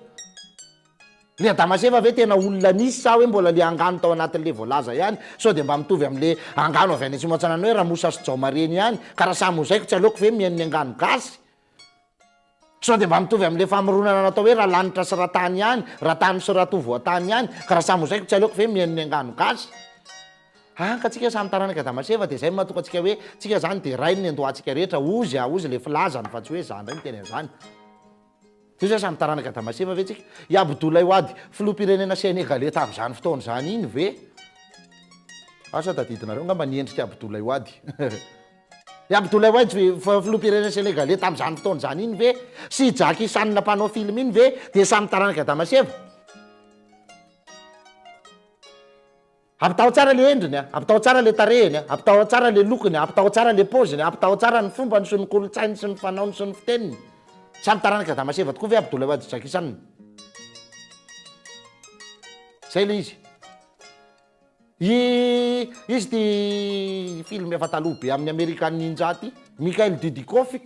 C: Le Adama sy Eva ve tena olona nisy sa hoe mbola le angano tao anatin'le voalaza ihany? Sao dia mba mitovy amin'le angano avy any atsimo atsinanana hoe Ramosa sy Jaomareny ihany? Ka raha samy ho zaiko tsy aleoko ve mihaino ny angano gasy? Sao dia mba mitovy amin'le famoronana natao hoe Ralanitra sy Ratany ihany, Ratany sy Ratovoatany ihany? Ka raha samy ho zaiko tsy aleoko ve mihaino ny angano gasy? An ka tsika samy taranak'i Adama sy Eva dia zay no mahatonga antsika hoe tsika zany dia rainy ny andohantsika rehetra, ozy ah ozy le filazany fa tsy hoe za ndray miteny an'izany. Tsy hoe samy taranak'i Adama sy Eva ve tsika? I Abdoulaye Wade, filoham-pirenena Sénégalais tamin'izany fotoana izany iny ve? Asa tadidinareo angamba ny endrik'i Abdoulaye Wade. I Abdoulaye Wade filoham-pirenena Sénégalais tamin'izany fotoana izany iny ve sy i Jackie Chan mpanao film iny ve dia samy taranak'i Adama sy Eva? Ampitahao tsara le endriny a, ampitahao tsara le tarehiny a, ampitahao tsara le lokony a, ampitahao tsara le paoziny a, ampitahao tsara ny fombany sy ny kolontsainy sy ny fanaony sy ny fiteniny. Samy taranak'i Adama sy Eva tokoa ve Abdoulaye Wade sy Jackie Chan? Zay le izy. I izy ty film efa taloha be amin'ny American Ninja ty, Michael Dudikoff.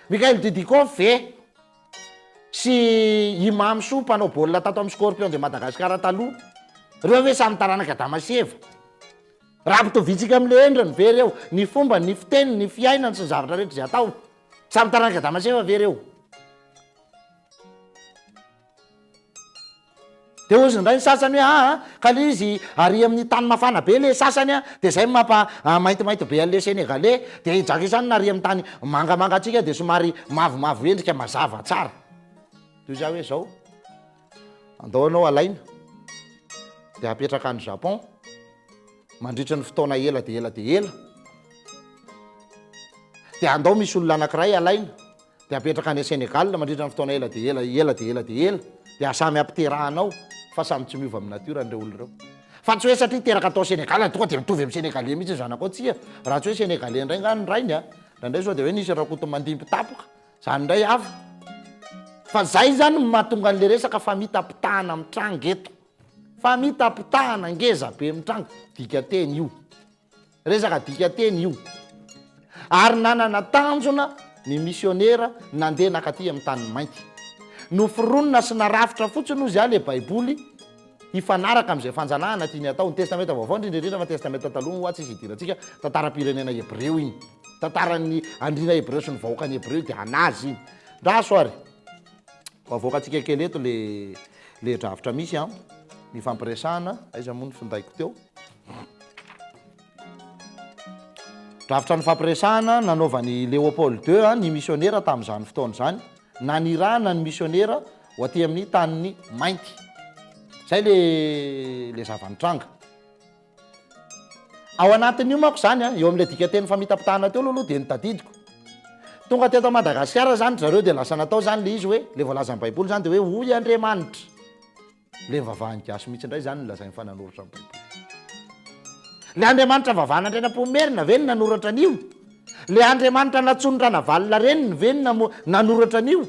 C: Michael Dudikoff ve? Sy i Mamisoa mpanao baolina tato amin'ny Scorpion de Madagascar taloha. Reo ve samy taranak'i Adama sy Eva? Raha ampitoviantsika amin'ilay endriny ve reo? Ny fombany, ny fiteniny, ny fiainany sy ny zavatra rehetra izay atao. Samy taranak'i Adama sy Eva ve reo? Dia hozy indray ny sasany hoe aa ka le izy ary amin'ny tany mafana be le sasany a, dia zay no mampa maintimainty be an'le senegalais, dia i Jackie Chan ary amin'ny tany mangamanga antsika dia somary mavomavo endrika mazava tsara. Toy izay hoe zao, andao ianao alaina dia apetraka any Japon mandritra ny fotoana ela dia ela dia ela, dia andao misy olona anankiray alaina Dia apetraka any Sénégal mandritra ny fotoana ela dia ela, ela dia ela dia ela, dia samy ampiterahana ao fa samy tsy miova amin'ny natiorany ireo olona ireo. Fa tsy hoe satria teraka tao Sénégal dia tonga dia mitovy amin'ny Sénégalais mihitsy ny zanakao, tsia. Raha tsy hoe Sénégalais indray angaha ny rainy a! Indraindray sao dia hoe nisy Rakotomandimby tampoka, izany indray hafa. Fa izay izany no mahatonga an'ilay resaka famitapitahana mitranga eto. Famitapitahana ngeza be mitranga, dikanteny io. Resaka dikanteny io. Ary nanana tanjona ny misionera nandeha nankaty amin'ny tany mainty. Noforonina sy narafitra fotsiny hozy aho ilay Baiboly hifanaraka amin'izay fanjanahana tiany hatao. Ny Testamenta Vaovao indrindra indrindra fa Testamenta Taloha moa tsisy idirantsika, tantaram-pirenena hebreo iny. Tantaran'ny andriana hebreo sy ny vahoakan'ny hebreo dia an'azy iny. Ndraso ary. Ho avoakantsika kely eto le le drafitra misy an. Nifampiresahana. Aiza moa ny findaiko teo? Drafitra nifampiresahana nanaovan'i Léopold ii ny misionera tamin'izany fotoana izany, nanirahana ny misionera ho aty amin'ny tanin'ny mainty. Izay le le zava-nitranga. Ao anatin'io manko izany, eo amin'ilay dikanteny famitapitahana teo aloha aloha dia ny tadidiko. Tonga teto Madagasikara izany ry zareo dia lasa natao izany ilay izy hoe, ilay voalazan'ny Baiboly izany dia hoe hoy Andriamanitra. Le nivavahan'ny gasy mihitsy indray izany no lazainy fa nanoratra ny baiboly. Le Andriamanitra vavan'Andrianampoinimerina ve no nanoratra an'io? Le Andriamanitra nantsoin'i Ranavalona reniny ve no nanoratra an'io?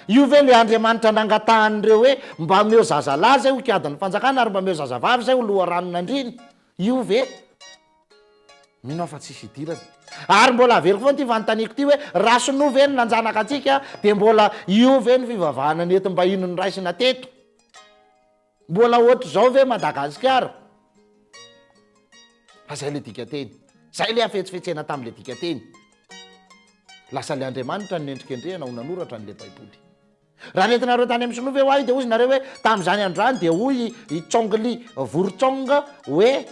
C: Io ve le Andriamanitra nangatahan'ireo hoe mba omeo zazalahy zay ho kiadin'ny fanjakana ary mba omeo zazavavy zay ho loharanon'andriana? Io ve? Mino aho fa tsisy idirany. Ary mbola averiko foana ity fanontaniako ity hoe raha sinoa ve no nanjanaka antsika dia mbola io ve ny fivavahana nentim-bahiny noraisina teto? Mbola ohatr'izao ve Madagasikara? Fa zay le dikanteny. Zay le hafetsifetsena tam'le dikanteny. Lasa le Andriamanitra no nendrikendrehana ho nanoratra an'le Baiboly. Raha nentinareo tany amin'ny sinoa ve ho ahy dia hozy nareo hoe tamin'izany andro izany dia hoy i Chong Li Vorotsong hoe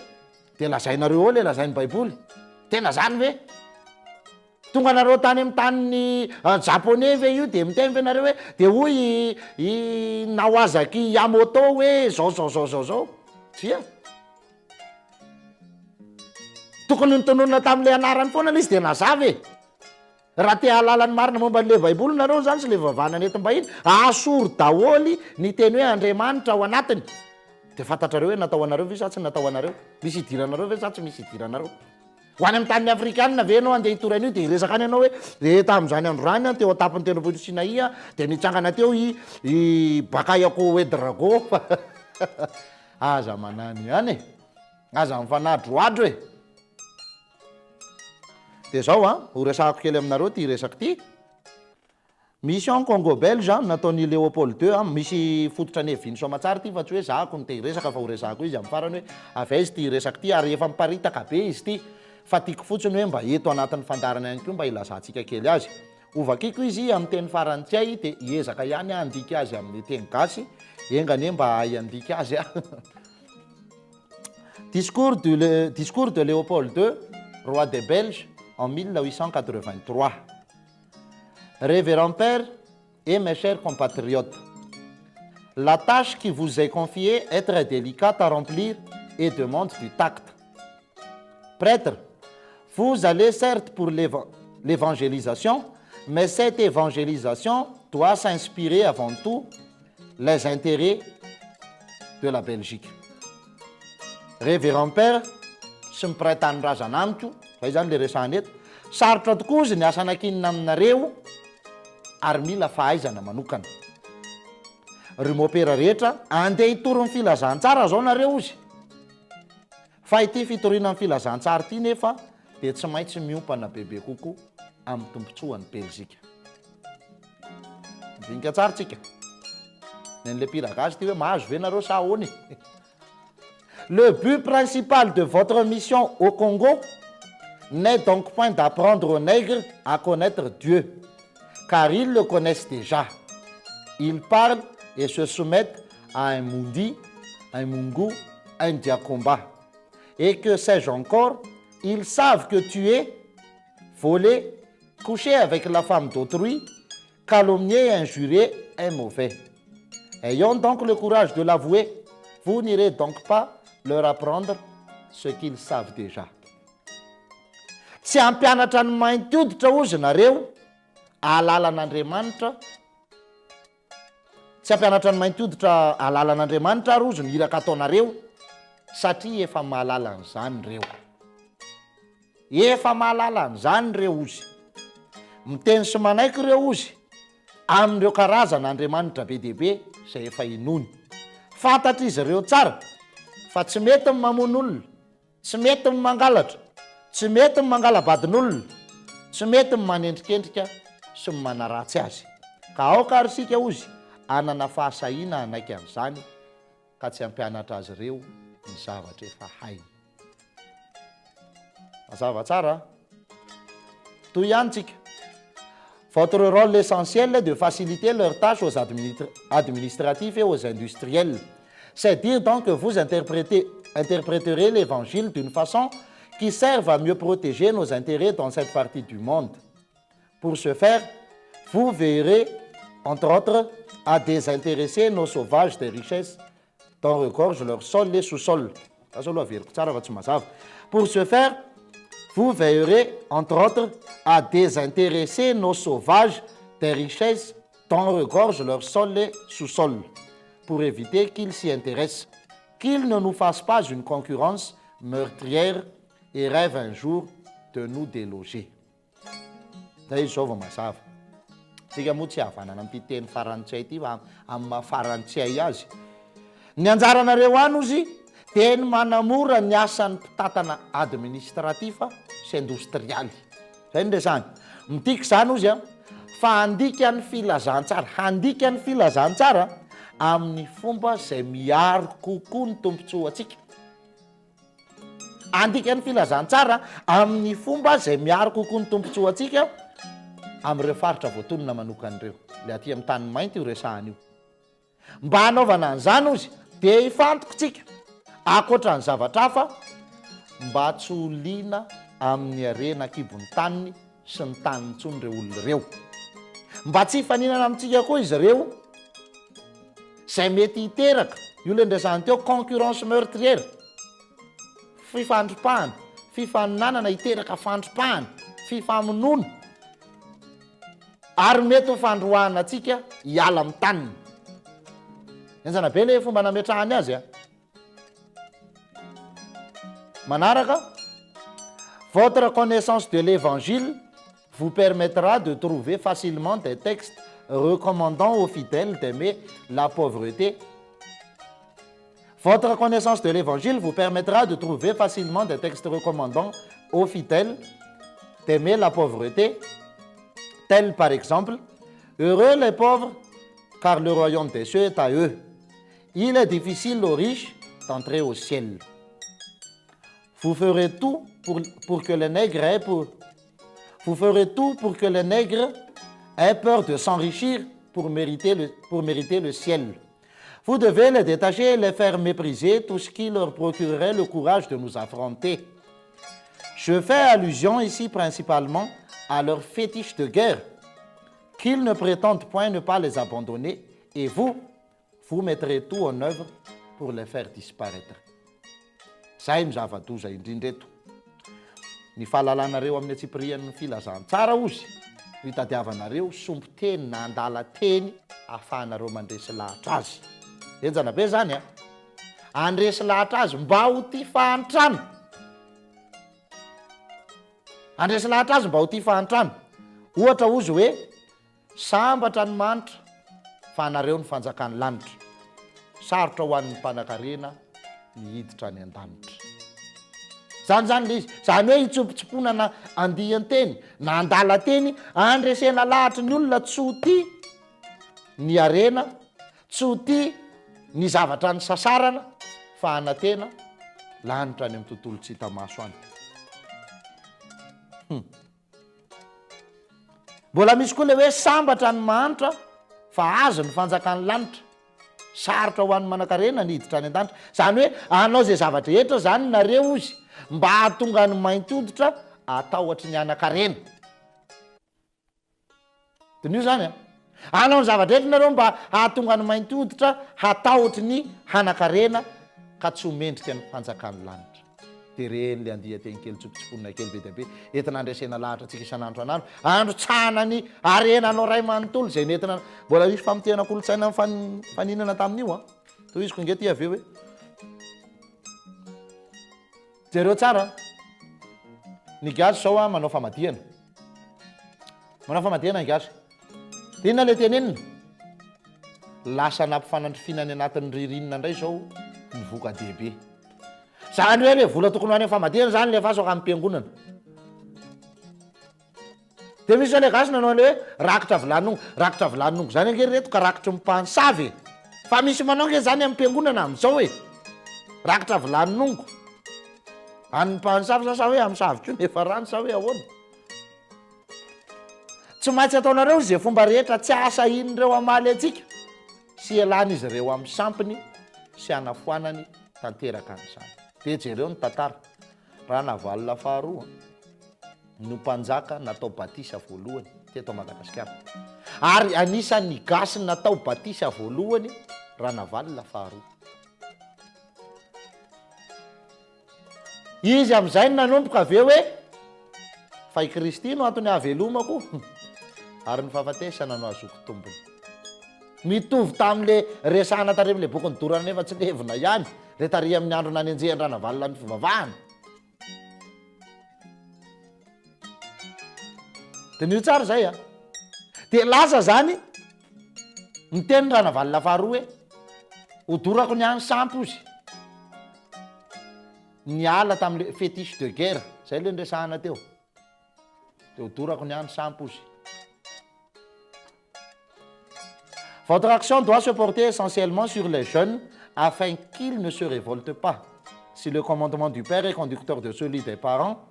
C: dia lazainareo eo le lazain'ny Baiboly. Tena zany ve? Tonga nareo tany amin'ny tanin'ny Japoney ve io dia miteny ve nareo hoe dia hoy i i Nawazaki Yamoto hoe zao zao zao zao zao? Tsia. Tokony notononina tamin'ilay anarany foana ilay izy dia nazava e. Raha te hahalala ny marina momba an'ilay Baiboly nareo izany sy ilay fivavahana nentim-bahiny, asory daholo ny teny hoe Andriamanitra ao anatiny. Dia fantatrareo hoe natao ho anareo ve sa tsy natao ho anareo? Misy idiranareo ve sa tsy misy idiranareo? Ho any amin'ny tanin'ny Afrikana ve ianao handeha hitory an'io dia hiresaka any ianao hoe dia tamin'izany andro izany an, teo an-tampon'ny tendrombohitr'i Sinaï an, dia nitsangana teo i i Bakayako Ouedraogo Aza manany ihany e! Aza mifanadrohadro e! Dia izao an, ho resahako kely aminareo ity resaka ity. Mission Congo Belge nataon'i Léopold ii, misy fototra neviany soamatsara ity fa tsy hoe zahako no te hiresaka fa ho resahako izy amin'ny farany hoe avy aiza ity resaka ity ary efa miparitaka be izy ity fa tiako fotsiny hoe mba eto anatin'ny fandaharana ihany koa mba hilazantsika kely azy. Hovakiko izy amin'ny teny farantsay dia hiezaka ihany aho handika azy amin'ny teny gasy, enga anie mba hahay handika azy aho. Discours du Discours de Léopold ii, roi des Belges en 1883. Révérend Père et mes chers compatriotes, la tâche qui vous est confiée est très délicate à remplir et demande du tact. Prêtre, vous allez certes pour l'évangélisation, mais cette évangélisation doit s'inspirer avant tout les intérêts de la Belgique. Révérend Père sy ny mpiray tanindrazana amiko, zay zany le resahana eto, sarotra tokoa ozy ny asa nankinina aminareo ary mila fahaizana manokana. Ry mopera rehetra, andeha hitory ny filazantsara zao nareo ozy. Fa ity fitoriana ny filazantsara ity nefa dia tsy maintsy miompana bebe kokoa amin'ny tombontsoan'i Belzika. Mandinika tsara tsika. Ny an'ilay mpihira gasy ity hoe mahazo ve nareo sa ahoana e? Le but principal de votre mission au Congo n'est donc point d'apprendre aux nègres à connaître Dieu, car ils le connaissent déjà. Ils parlent et se soumettent à un Mundi, un Mungu, un Diakomba. Et que sais-je encore, ils savent que tu es volé, couché avec la femme d'autrui, calomnier et injurier est mauvais. Ayons donc le courage de l'avouer, vous n'irez donc pas leur apprendre ce qu'ils savent déjà. Tsy hampianatra ny mainty hoditra hozy nareo ahalala an'Andriamanitra, tsy hampianatra ny mainty hoditra ahalala an'Andriamanitra ary hozy ny iraka ataonareo satria efa mahalala an'izany ireo. Efa mahalala an'izany ireo ozy. Miteny sy manaiky ireo ozy amin'ireo karazana andriamanitra be dia be izay efa inoany. Fantatr'izy ireo tsara fa tsy mety ny mamono olona, tsy mety ny mangalatra, tsy mety ny mangala-badin'olona, tsy mety ny manendrikendrika sy ny manaratsy azy. Ka aoka ary isika ozy hanana fahasahiana hanaiky an'izany ka tsy hampianatra azy ireo ny zavatra efa hainy. Mazava tsara an? Toy ihany tsika. Votre rôle essentiel est de faciliter leur tâche aux administratifs et aux industriels. C'est dire donc que vous interprétez, interpréterez l'évangile d'une façon qui serve à mieux protéger nos intérêts dans cette partie du monde. Pour ce faire, vous veillerez, entre autres, à désintéresser nos sauvages des richesses dont regorgent leur sol et sous-sol. Pour ce faire, vous veillerez, entre autres, à désintéresser nos sauvages des richesses dont regorgent leur sol et sous-sol, pour éviter qu'ils s'y intéressent, qu'ils ne nous fassent pas une concurrence meurtrière et rêvent un jour de nous déloger. Zay izy zao vao mazava. Tsika moa tsy havanana amin'ity teny farantsay ity fa amin'ny maha farantsay azy. Ny anjaranareo any ozy dia ny manamora ny asan'ny mpitantana administratif sy indostrialy. Zay no resahiny. Midika izany ozy an, fa handika ny filazantsara, handika ny filazantsara amin'ny fomba izay miaro kokoa ny tombontsoantsika. Handika ny filazantsara amin'ny fomba izay miaro kokoa ny tombontsoantsika amin'ireo faritra voatonona manokana ireo. Ilay aty amin'ny tany mainty io resahana io. Mba hanaovana an'izany hozy dia hifantoka isika, ankoatra ny zavatra hafa, mba tsy ho liana amin'ny harena an-kibon'ny taniny sy ny taniny intsony ireo olona ireo. Mba tsy hifaninana amintsika koa izy ireo, izay mety hiteraka, io ilay niresahana teo, concurrence meurtrière, fifandripahana, fifaninanana hiteraka fandripahana, fifamonoana. Ary mety ho fandroahana antsika hiala amin'ny taniny. Henjana be le fomba nametrahany azy a. Manaraka, Votre connaissance de l'Evangile vous permettra de trouver facilement des textes recommandant aux fidèles d'aimer la pauvreté. Votre connaissance de l'Evangile vous permettra de trouver facilement des textes recommandant aux fidèles d'aimer la pauvreté, tels par exemple, Heureux les pauvres, car le royaume des cieux est à eux. Il est difficile aux riches d'entrer au ciel. Vous ferez tout pour, pour que les nègres aient pour, vous ferez tout pour que les nègres aient peur de s'enrichir pour mériter le, pour mériter le ciel. Vous devez les détacher et les faire mépriser tout ce qui leur procurerait le courage de nous affronter. Je fais allusion ici principalement à leur fétiche de guerre, qu'ils ne prétendent point ne pas les abandonner, et vous, vous mettrez tout en œuvre pour les faire disparaître. Zay no zava-doza indrindra eto. Ny fahalalanareo amin'ny antsipirian'ny filazantsara ozy no itadiavanareo sombin-teny na andalan-teny ahafahanareo mandresy lahatra azy. Henjana be zany an! Handresy lahatra azy mba ho tia fahantrana. Handresy lahatra azy mba ho tia fahantrana. Ohatra ozy hoe. Sambatra ny manitra fa anareo ny fanjakan'ny lanitra. Sarotra ho an'ny mpanankarena ny hiditra any an-danitra. Izany izany ilay izy. Izany hoe hitsompotsimponana andian-teny na andalan-teny handresena lahatry ny olona tsy ho tia ny harena, tsy ho tia ny zavatra nisasarana fa hanantena lanitra any amin'ny tontolo tsy hita maso any. Hum. Mbola misy koa ilay hoe sambatra ny mahantra fa azy ny fanjakan'ny lanitra. Sarotra ho an'ny manankarena ny hiditra any an-danitra. Izany hoe hanao izay zava-drehetra izany nareo hozy mba hahatonga ny mainty hoditra hatahotra ny hanan-karena. Diniho izany an! Hanao ny zava-drehetra nareo mba hahatonga ny mainty hoditra hatahotry ny hanan-karena ka tsy ho mendrika ny fanjakan'ny lanitra. Dia ireny ilay andian-teny kely tsopontsoponina kely be dia be entina handresena lahatra antsika isan'andro an'andro, androtsahana ny harenanao ray manontolo izay nentina, mbola hisy famotehana kolontsaina mifaninana tamin'io an! Tohiziko ange ity avy eo e! Jereo tsara an! Ny gasy izao an manao famadihana. Manao famadihana ny gasy. Dia inona ilay tenenina? Lasa nampifanandrifiana any anatin'ny ririnina indray izao ny voka-dehibe. Izany hoe ilay vola tokony ho any amin'ny famadihana izany alefaso any am-piangonana. Dia misy ilay gasy nanao an'ilay hoe rakitra vilanin'ongo. Rakitra vilanin'ongo izany ange ry reto ka rakitry ny mpansavy e. Fa misy manao ange izany am-piangonana amin'izao e. Rakitra vilanin'ongo. An'ny mpansavy sa sa hoe amin'ny savy koa nefa rano sa hoe ahoana? Tsy maintsy ataonareo izay fomba rehetra tsy hahasahian'ireo hamaly antsika sy hialan'izy ireo amin'ny sampiny sy hanafoanany tanteraka an'izany. Dia jereo ny tantara. Ranavalona faharoa no mpanjaka natao batisa voalohany teto Madagasikara. Ary anisan'ny gasy natao batisa voalohany Ranavalona faharoa. Izy amin'izay no nanomboka avy eo hoe, Fa i Kristy no antony hahavelomako, ary ny fahafatesana no hahazoako tombony. Mitovy tamin'ilay resahana tary amin'ilay boky nodorana nefa tsy levona ihany. Le tary amin'ny andro nanenjehan-dRanavalona ny fivavahana. Diniho tsara izay a. Dia lasa zany niteny Ranavalona faharoa hoe hodorako ny any sampy ozy. Niala tamin'le fétiche de guerre, zay le niresahana teo. Dia hodorako ny any sampy ozy. Votre action doit se porter essentiellement sur les jeunes afin qu'ils ne se révoltent pas. Si le commandement du père est conducteur de celui des parents,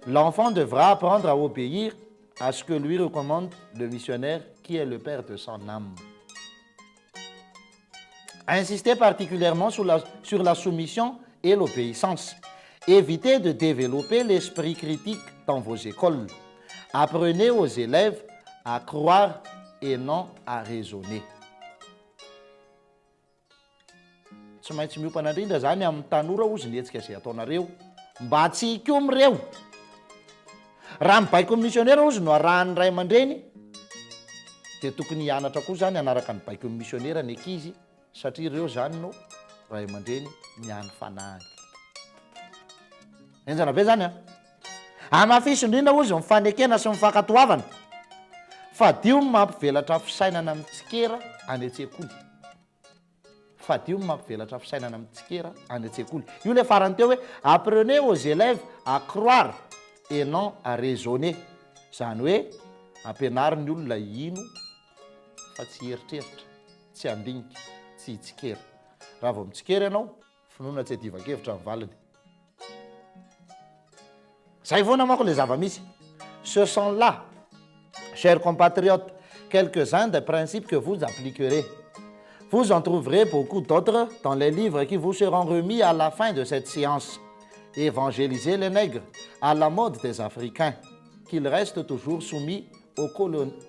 C: l'enfant devra apprendre à obéir à ce que lui recommande le missionnaire qui est le père de son âme. Insistez particulièrement sur la, sur la soumission et l'obéissance. Évitez de développer l'esprit critique dans vos écoles. Apprenez aux élèves à croire et non à raisonner. Tsy maintsy miompana indrindra zany amin'ny tanora ozy ny hetsika izay ataonareo mba tsy hikomy ireo. Raha ny baikon'ny misionera ozy no arahan'ny ray aman-dreny dia tokony hianatra koa zany hanaraka ny baikon'ny misionera ny ankizy satria ireo zany no ray aman-dreny miahy ny fanahiny. Henjana be zany an! Hamafiso indrindra hozy ny fanekena sy ny fankatoavana. Fadio ny mampivelatra fisainana mitsikera any an-tsekoly. Fadio ny mampivelatra fisainana mitsikera any an-tsekoly. Io ilay farany teo hoe apprenez aux élèves à croire et non à raisonner. Izany hoe ampianaro ny olona hino fa tsy hieritreritra, tsy handinika, tsy hitsikera. Raha vao mitsikera ianao, Finoana tsy iadivan-kevitra ny valiny. Zay foana manko le zava-misy. Ce sont là, chers compatriotes, quelques-uns des principes que vous appliquerez. Vous en trouverez beaucoup d'autres dans les livres qui vous seront remis à la fin de cette séance. Évangéliser les nègres à la mode des Africains, qu'ils restent toujours soumis aux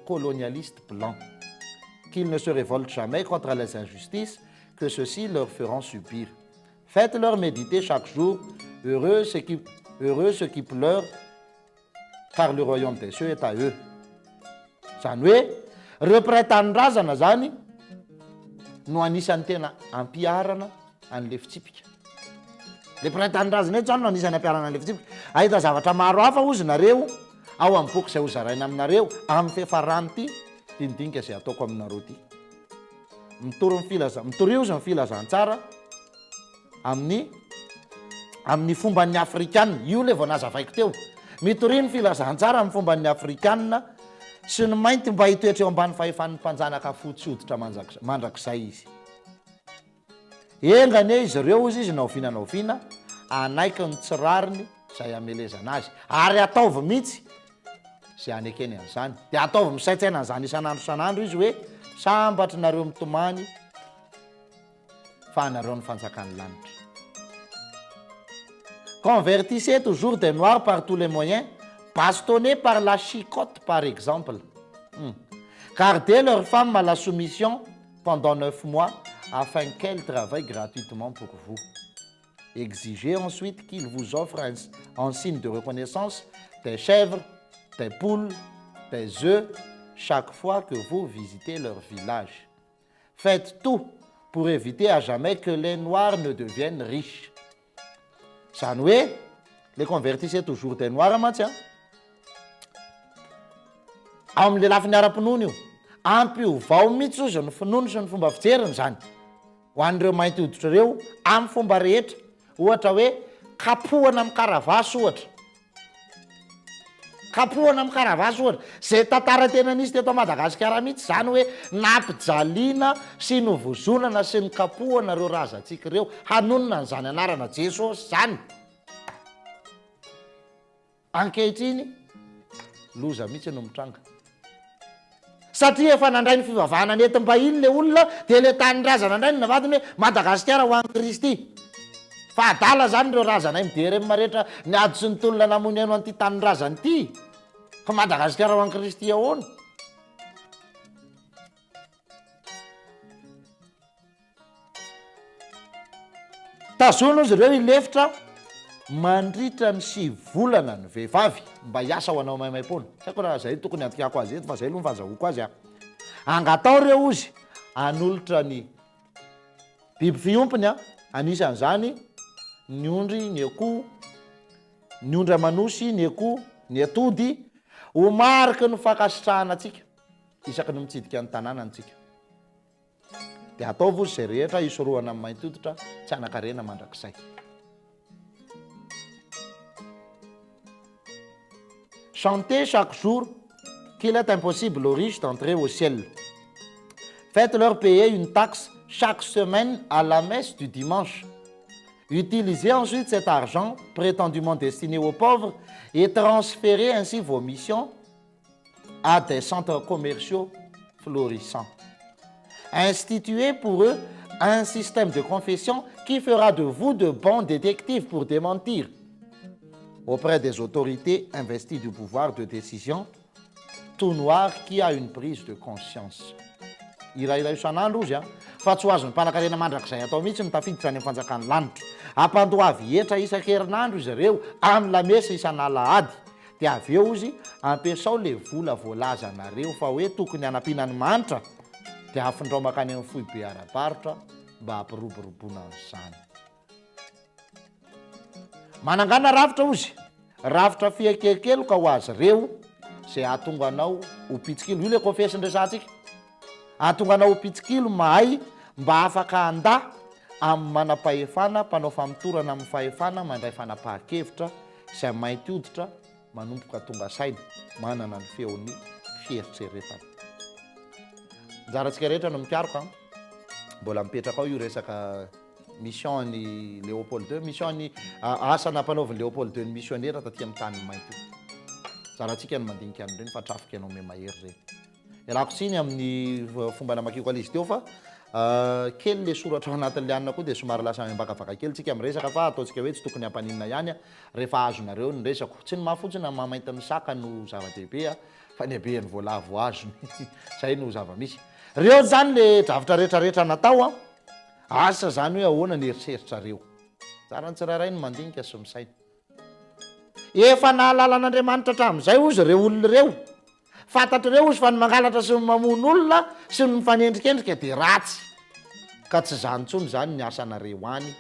C: colonialistes blancs, qu'ils ne se révoltent jamais contre les injustices que ceux-ci leur feront subir. Faites-leur méditer chaque jour, heureux ceux qui, heureux ceux qui pleurent, car le royaume des cieux est à eux. Zany hoe ireo mpiray tanindrazana zany no anisan'ny tena ampiharana an'le fitsipika. Le mpiray tanindrazana eto zany no anisan'ny ampiharana an'le fitsipika. Ahita zavatra maro hafa hozy nareo ao amin'ny boky izay hozaraina aminareo amin'ny fiafaran'ity dinidinika izay ataoko aminareo ity. Mitory ny filaza, mitoria ozy ny filazantsara amin'ny amin'ny fomban'ny afrikana. Io le vao nazavaiko teo. Mitoria ny filazantsara amin'ny fomban'ny afrikana sy ny mainty mba hitoetra eo ambany fahefan'ny mpanjanaka fotsy hoditra mandrakizay izy. Enga anie izy ireo, hozy izy, na oviana na oviana, hanaiky ny tsy rariny izay hamelezana azy. Ary ataovy mihitsy izay hanekeny an'izany. Dia ataovy misaintsaina an'izany isan'andro isan'andro izy hoe, Sambatry nareo mitomany, fa anareo ny fanjakan'ny lanitra. Convertissez toujours des noirs par tous les moyens, bastonnez par la chicotte par exemple. Hum. Gardez leurs femmes à la soumission pendant neuf mois afin qu'elles travaillent gratuitement pour vous. Exigez ensuite qu'ils vous offrent un, en signe de reconnaissance des chèvres, des poules, des œufs, chaque fois que vous visitez leur village. Faites tout pour éviter à jamais que les Noirs ne deviennent riches. Zany hoe le convertissez toujours des noirs mantsy an, ao amin'le lafiny ara-pinoana io, ampiovao mihitsy ozy ny finoany sy ny fomba fijeriny zany ho an'ireo mainty hoditra ireo amin'ny fomba rehetra, ohatra hoe kapohana amin'ny karavasy ohatra. Kapohana amin'ny karavasy ohatra. Izay tantara tena nisy teto Madagasikara mihitsy izany hoe nampijaliana sy novozonana sy nokapohana ireo razantsika ireo hanonona an'izany anarana Jesosy izany. Ankehitriny, loza mihitsy no mitranga. Satria efa nandray ny fivavahana nentim-bahiny le olona dia le tanindrazana indray no navadiny hoe Madagasikara ho an'i Kristy. Fa adala zany ireo razanay MDRM rehetra niady sy nitolona namoy ny ainy ho an'ity tanindrazana ity. Fa Madagasikara ho an'i Kristy ahoana? Tazono izy ireo hilefitra mandritra ny sivy volana ny vehivavy mba hiasa ho anao maimaimpoana. Tsy haiko raha zay tokony handikako azy eto fa zay aloha ny fahazahoako azy a. Angatao ireo ozy hanolotra ny biby fiompiny a. Anisan'izany ny ondry, ny akoho, ny ondry aman'osy, ny akoho, ny atody, ho mariky ny fankasitrahana antsika isaky ny mitsidika ny tanàna antsika. Dia ataovy ozy izay rehetra hisorohana ny mainty hoditra tsy hanan-karena mandrakizay. Chantez chaque jour qu'il est impossible aux riches d'entrer au ciel. Faites-leur payer une taxe chaque semaine à la messe du dimanche. Utilisez ensuite cet argent prétendument destiné aux pauvres et transférez ainsi vos missions à des centres commerciaux florissants. Instituez pour eux un système de confession qui fera de vous de bons détectives pour démentir auprès des autorités investies du pouvoir de décision tout noir qui a une prise de conscience. Hirahira isan'andro ozy a, fa tsy ho azon'ny mpanankarena mandrakizay atao mihitsy ny tafiditra any amin'ny fanjakan'ny lanitra. Ampandoavy hetra isan-kerinandro izy ireo amin'ny lamesa isan'alahady. Dia avy eo ozy ampiasao le vola voalazanareo fa hoe tokony hanampiana ny mahantra dia afindrao makany amin'ny foibe ara-barotra mba hampiroboroboana an'izany. Manangana rafitra ozy, rafitra fiakekeloka ho azy ireo izay hahatonga anao ho mpitsikilo. Io le kofesy niresahantsika. Hahatonga anao ho mpitsikilo mahay mba afaka handà amin'ny manam-pahefana, mpanao famotorana amin'ny fahefana, mandray fanapahan-kevitra izay mainty hoditra manomboka tonga saina, manana ny feon'ny fieritreretana. Anjarantsika rehetra no mikaroka an! Mbola mipetraka ao io resaka mission an'i Léopold II, mission an'i asa nampanaovin'i Léopold II ny misionera taty amin'ny tany mainty io. Anjarantsika ny mandinika an'ireny fa trafika ianao mihamahery ireny. Ialako tsiny amin'ny fomba namakiako an'izy teo fa kely le soratra ao anatin'le anona koa dia somary lasa miambakavaka kely tsika miresaka fa ataontsika hoe tsy tokony hampaninona ihany rehefa azonareo ny resako. Tsy ny maha fotsy na maha mainty ny saka no zava-dehibe fa ny habean'ny voalavo azony. Zay no zava-misy. Reo zany le drafitra retraretra natao an! Asa zany hoe ahoana ny eritreritrareo. Anjaran'ny tsirairay ny mandinika sy misaina. Efa nahalala an'Andriamanitra hatramin'izay hozy ireo olona ireo. Fantatr'ireo hozy fa ny mangalatra sy ny mamono olona sy ny mifanendrikendrika dia ratsy. Ka tsy izany intsony izany ny asanareo any.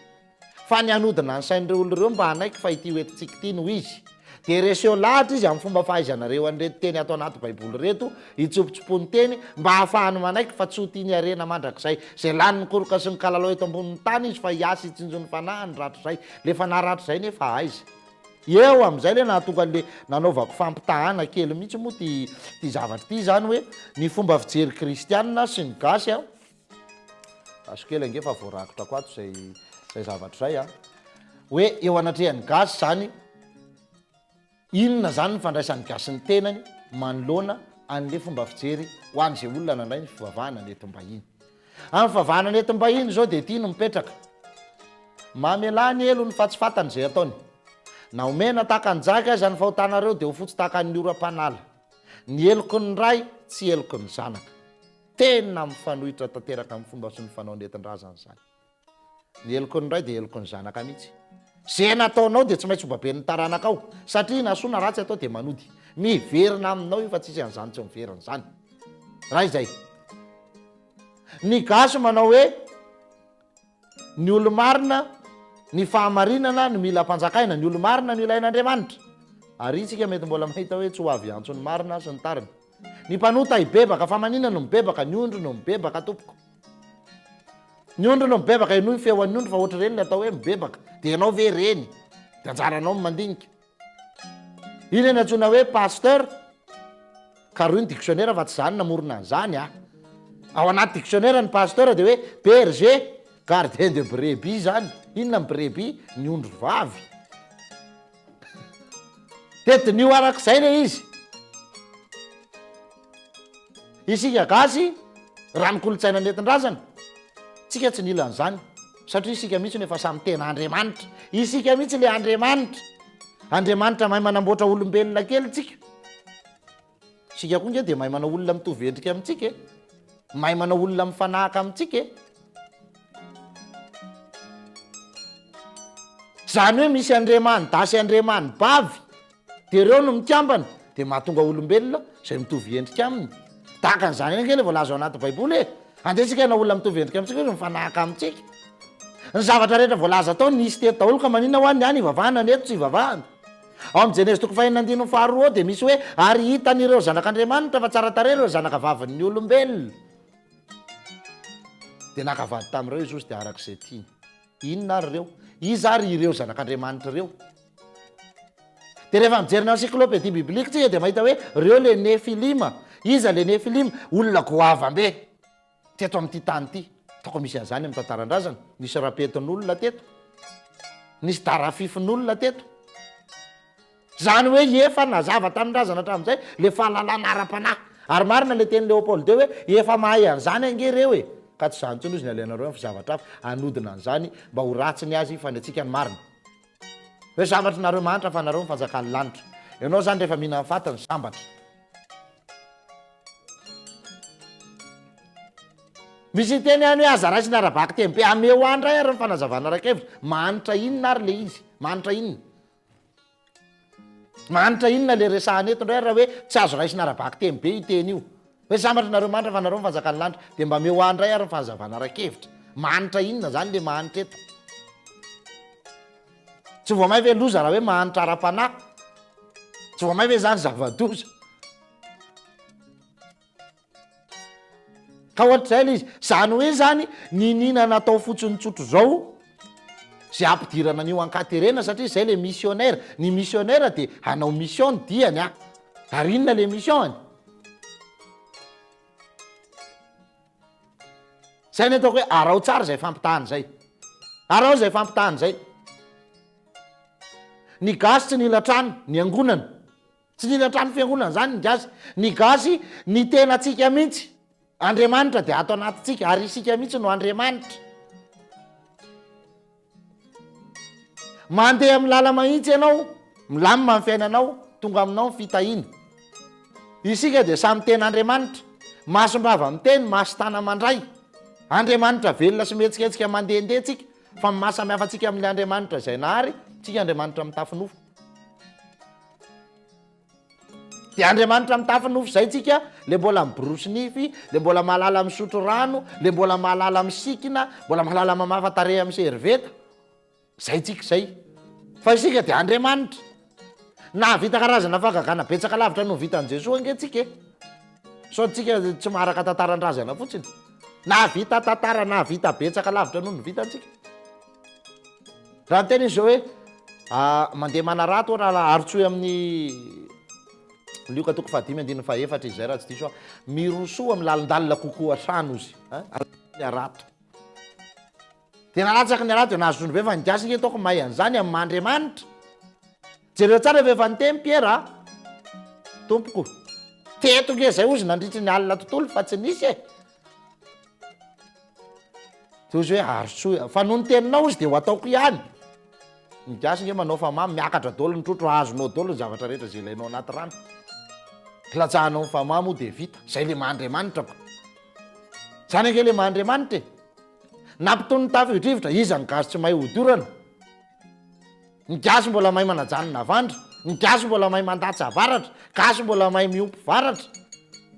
C: Fa ny hanodina ny sain'ireo olona ireo mba hanaiky fa ity hoentintsika ity no izy. Dia reseo lahatra izy amin'ny fomba fahaizanareo an'ireto teny ato anaty Baiboly ireto, hitsopotsopo ny teny, mba hahafahany manaiky fa tsy ho tia ny harena mandrakizay. Izay lanin'ny koroka sy ny kalalao eto ambonin'ny tany izy fa hiasa hitsinjo ny fanahiny rahatrizay. Ilay fanahy rahatrizay nefa aiza? Eo amin'izay ilay nahatonga an'ilay nanaovako fampitahana kely mihitsy moa ity ity zavatra ity izany hoe ny fomba fijery kristianina sy ny gasy an, aso kely ange fa voarakotrako ato izay izay zavatra izay an, hoe eo anatrehan'ny gasy izany, Inona izany ny fandraisan'ny gasy ny tenany manoloana an'le fomba fijery ho an'izay olona nandray ny fivavahana nentim-bahiny? Amin'ny fivavahana nentim-bahiny izao dia ity no mipetraka, Mamelà ny helony fa tsy fantany izay ataony. Na omena tahaka ny jaky aza ny fahotanareo dia ho fotsy tahaka ny oram-panala. Ny heloky ny ray tsy heloky ny zanaka. Tena mifanohitra tanteraka amin'ny fomba sy ny fanao nentin-drazana izany. Ny heloky ny ray dia heloky ny zanaka mihitsy. Ze nataonao dia tsy maintsy ho baben'ny taranakao satria na soa na ratsy atao dia manody. Miverina aminao io fa tsisy an'izany tsy miverina izany. Raha izay. Ny gasy manao hoe ny olo-marina, ny fahamarinana no mila ampanjakaina, ny olo-marina no ilain'Andriamanitra. Ary isika mety mbola mahita hoe tsy ho avy hiantso ny marina sy ny tariny. Ny mpanota hibebaka, fa maninona no mibebaka? Ny ondry no mibebaka tompoko. Ny ondry no mibebaka, henoy ny feon'ny ondry fa ohatr'ireny ny atao hoe mibebaka. Dia ianao ve reny? Dia anjaranao ny mandinika. Iny ny antsoina hoe pasteur. Karohy ny dictionnaire fa tsy za no namorona an'izany a. Ao anaty dictionnaire ny pasteur dia hoe berger, gardien de brebis zany. Inona ny brebis? Ny ondry vavy. Dia diniho arak'izay ilay izy. Isika gasy, raha ny kolontsaina nentin-drazana, tsika tsy nila an'izany, satria isika mihitsy no efa samy tena Andriamanitra. Isika mihitsy ilay Andriamanitra. Andriamanitra mahay manamboatra olombelona kely tsika. Isika koa nge dia mahay manao olona mitovy endrika amintsika e. Mahay manao olona mifanahaka amintsika e. Izany hoe misy andriamani-dahy sy andriamani-bavy, dia ireo no mikambana, dia mahatonga olombelona izay mitovy endrika aminy. Tahaka an'izany ihany ange ilay voalaza ao anaty Baiboly e. Andeha isika hanao olona mitovy endrika amintsika, mifanahaka amintsika. Ny zavatra rehetra voalaza tao nisy teto daholo ka maninona hoa ny any ivavahana ny eto tsy ivavahana? Ao amin'ny Jenezy toko fahenina andininy faharoa ao dia misy hoe ary hitan'ireo zanak'Andriamanitra fa tsara tarehy ireo zanakavavin'ny olombelona. Dia naka vady tamin'ireo Jesosy dia araka izay tiany. Inona ary ireo? Iza ary ireo zanak'Andriamanitra ireo? Dia rehefa mijery ny encyclopédie biblique tsika dia mahita hoe ireo le Nefilima. Iza le Nefilima? Olona goavam-be teto amin'ity tany ity. Ataoko misy an'izany amin'ny tantaran-drazana. Nisy rapetin'olona teto. Nisy darafifin'olona teto. Izany hoe efa nazava tamin-drazana hatramin'izay le fahalalana ara-panahy. Ary marina le tenin'i Léopold ii hoe efa mahay an'izany ange ireo e! Ka tsy izany intsony ozy ny alainareo any fa zavatra hafa hanodina an'izany mba ho ratsy ny azy fa ny antsika ny marina. Hoe sambatra nareo mahantra fa nareo ny fanjakan'ny lanitra. Ianao izany rehefa mihinan'ny fatiny sambatra. Misy hiteny ihany hoe aza raisina ara-bakiteny be. Ameo ahy indray ary ny fanazavana ara-kevitra. Mahantra inona ary le izy? Mahantra inona? Mahantra inona le resahana eto indray raha hoe tsy azo raisina ara-bakiteny be io teny io? Hoe sambatra nareo mahantra fa nareo ny fanjakan'ny lanitra. Dia mba ameo ahy indray ary ny fanazavana ara-kevitra. Mahantra inona zany le mahantra eto? Tsy vao may ve loza raha hoe mahantra ara-panahy? Tsy vao may ve zany zava-doza? Ka ohatr'izay ilay izy. Izany hoe izany, niniana natao fotsiny tsotr'izao izay hampidirana an'io an-katerena satria izay ilay missionnaire. Ny missionnaire dia hanao mission ny diany an. Ary inona ilay mission-ny? Izay ny ataoko hoe araho tsara izay fampitahana izay. Araho izay fampitahana izay. Ny gasy tsy nila trano niangonana. Tsy nila trano fiangonana zany ny gasy. Ny gasy, ny tenantsika mihitsy. Andriamanitra dia ato anatintsika ary isika mihitsy no Andriamanitra. Mandeha amin'ny lala-mahitsy ianao, milamina ny fiainanao, tonga aminao ny fitahiana. Isika dia samy tena Andriamanitra. Masom-bava miteny, mason-tana-mandray. Andriamanitra velona sy mihetsiketsika mandehandeha tsika, fa ny maha samy hafa antsika amin'ilay Andriamanitra izay nahary, tsika Andriamanitra mitafy nofo. Dia Andriamanitra mitafy nofo izay tsika, le mbola miborosy nify, le mbola mahalala misotro rano, le mbola mahalala misikina, mbola mahalala mamafa tarehy amin'ny servieta. Izay tsika izay. Fa isika dia Andriamanitra. Nahavita karazana fahagagana betsaka lavitra noho ny vitan'i Jesoa ange tsika e. Sao tsika tsy maharaka tantaran-drazana fotsiny. Nahavita tantara, nahavita betsaka lavitra noho ny vitantsika. Raha niteny izy zao hoe mandeha manarato aho raha arotsoy amin'ny Lioka toko fahadimy andininy fahefatra izay raha tsy diso aho. Mirosoa amin'ny lalindalina kokoa hatrany ozy. Ny harato. Dia nalatsaky ny harato dia nahazo trondro be fa ny gasy nge ataoko mahay an'izany amin'ny maha Andriamanitra. Jereo tsara fa efa niteny Piera a! Tompoko, teto nge izay ozy nandritry ny alina tontolo fa tsy nisy e! Dia ozy hoe arosoy, fa noho ny teninao ozy dia ho ataoko ihany. Ny gasy nge manao fa mamy, miakatra daholo ny trotro, azonao daholo ny zavatra rehetra izay ilainao anaty rano. Latsahanao ny famà moa dia vita. Izay le maha Andriamanitra ko. Izany ange le maha Andriamanitra e. Nampitony ny tafio-drivotra, iza ny gasy tsy mahay hodiorana? Ny gasy mbola mahay manajanona avandra, ny gasy mbola mahay mandatsa varatra, gasy mbola mahay miompy varatra.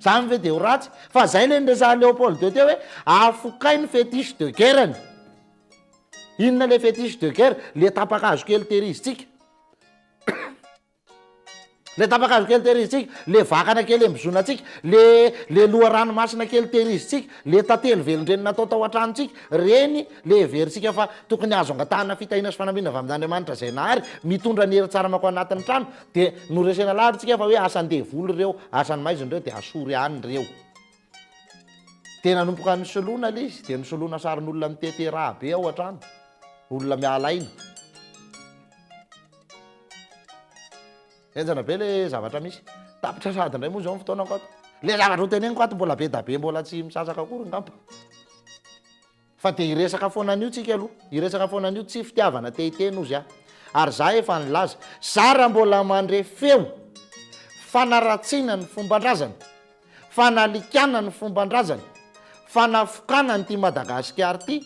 C: Zany ve de ho ratsy? Fa zay le niresahan'i Léopold II teo hoe afokay ny fétiche de guerre-ny. Inona le fétiche de guerre? Le tapa-kazo kely tehirizintsika. Le tapa-kazo kely tehirizintsika, le vakana kely embozonantsika, le le loharanomasina kely tehirizintsika, le tantely velon-dreny natao tao an-tranontsika, reny le heverintsika fa tokony azo angatahana fitahiana sy fanampiana avy amin'Andriamanitra izay nahary, mitondra ny hery tsara mankao anatin'ny trano, dia noresena lahatra tsika fa hoe asan-devoly ireo, asan'ny maizina ireo, dia asory any ireo. Dia nanomboka nisoloana ilay izy, dia nisoloana sarin'olona mitete rà be ao an-trano, olona miala aina. Henjana be le zavatra misy. Tapitra sahady indray moa izao ny fotoanako ato. Le zavatra ho teneniko ato mbola be da be mbola tsy misasaka akory ngamba. Fa dia hiresaka foana an'io tsika aloha. Hiresaka foana an'io tsy fitiavana te hiteny ozy aho. Ary za efa nilaza, za raha mbola mandre feo fanaratsiana ny fomban-drazana, fanalikana ny fomban-drazana, fanafokana an'ity Madagasikara ity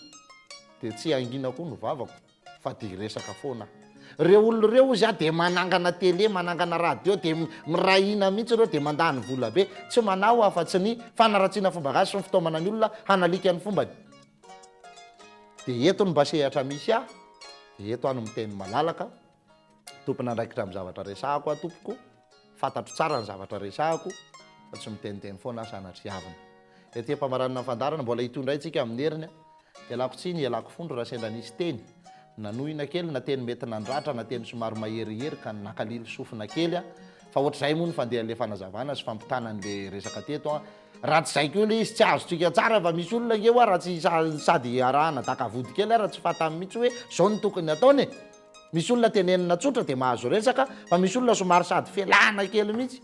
C: dia tsy hangina koa ny vavako. fa dia hiresaka foana aho. Reo olona ireo ozy ah dia manangana télé, manangana radio, dia miray hina mihitsy ireo, dia mandany vola be, tsy manao afa tsy ny fanaratsiana fomba gasy sy ny fitaomana ny olona hanalika ny fombany. Dia eto no mba sehatra misy ahy, dia eto aho no miteny malalaka, tompon'andraikitra amin'ny zavatra resahako aho tompoko, fantatro tsara ny zavatra resahako fa tsy miteniteny foana aho sanatriavina. Ety am-pamaranana ny fandaharana, mbola hitohy indray tsika amin'ny heriny a. Ialako tsiny, ialako fondro raha sendra nisy teny nanohina kely na teny mety nandratra na teny somary maherihery ka nakalily sofina kely a. Fa ohatr'izay moa ny fandehan'ilay fanazavana sy fampitana an'ilay resaka teto a. Raha tsy izay koa ilay izy tsy azontsika tsara fa misy olona ange hoa raha tsy sady arahana daka vody kely ary tsy fantany mihitsy hoe izao no tokony ataony e. Misy olona tenenina tsotra dia mahazo resaka fa misy olona somary sady felahana kely mihitsy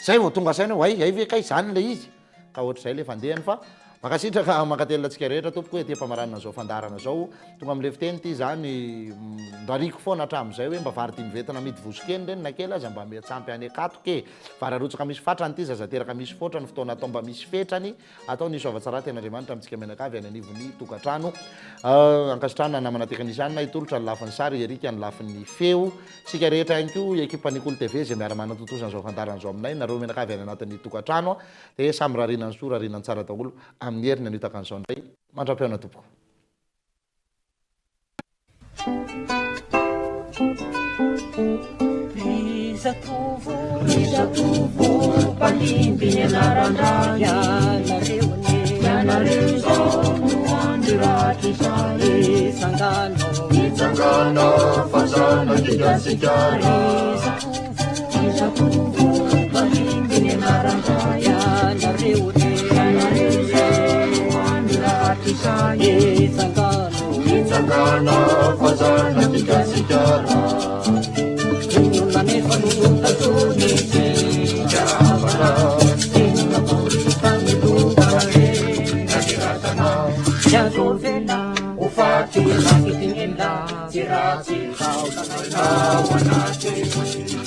C: zay vao tonga saina hoe hay ve kay izany ilay izy. Ka ohatr'izay ilay fandehany fa mankasitraka mankatelina antsika rehetra tompoko ety am-pamaranana izao fandaharana izao. Tonga amin'ilay fiteny ity izany rariko foana hatramin'izay hoe mba vary dimy ventina amidy vozokeny ireny na kely aza mba miatsampy any an-katoka e. Vary arotsaka misy fatrany ity, zaza teraka misy foatra, ny fotoana atao mba misy fetrany, atao ny soavatsara ten'Andriamanitra amintsika mianakavy any anivon'ny tokantrano. Ankasitrahana namana teknisianina hitolotra ny lafiny sary, Eric ny lafiny feo. Isika rehetra ihany koa ekipan'ny Kolo TV izay miara-manatontosa an'izao fandaharana izao aminay, nareo mianakavy any anatin'ny tokantrano dia samy rariana ny soa, rariana ny tsara daholo amin'ny heriny anio tahaka an'izao indray. Mandra-pihaona tompoko.
A: Ry zatovo, ry zatovo, mpandimby ny anaran-dray, ianareo anie, ianareo izao no andro rahatrizay, itsangano,
B: itsangano fa zanak'i Gasikara.
A: Ry zatovo, ry zatovo, mpandimby ny anaran-dray, ianareo anie, ianareo izao no andro rahatrizay, itsangano,
B: itsangano fa zanak'i Gasikara.
A: Inona anefa no tazonintsika havana? Inona vao famelomana Tsy azo avela ho faty rakitin'ela, tsy ratsy taolana ao anaty.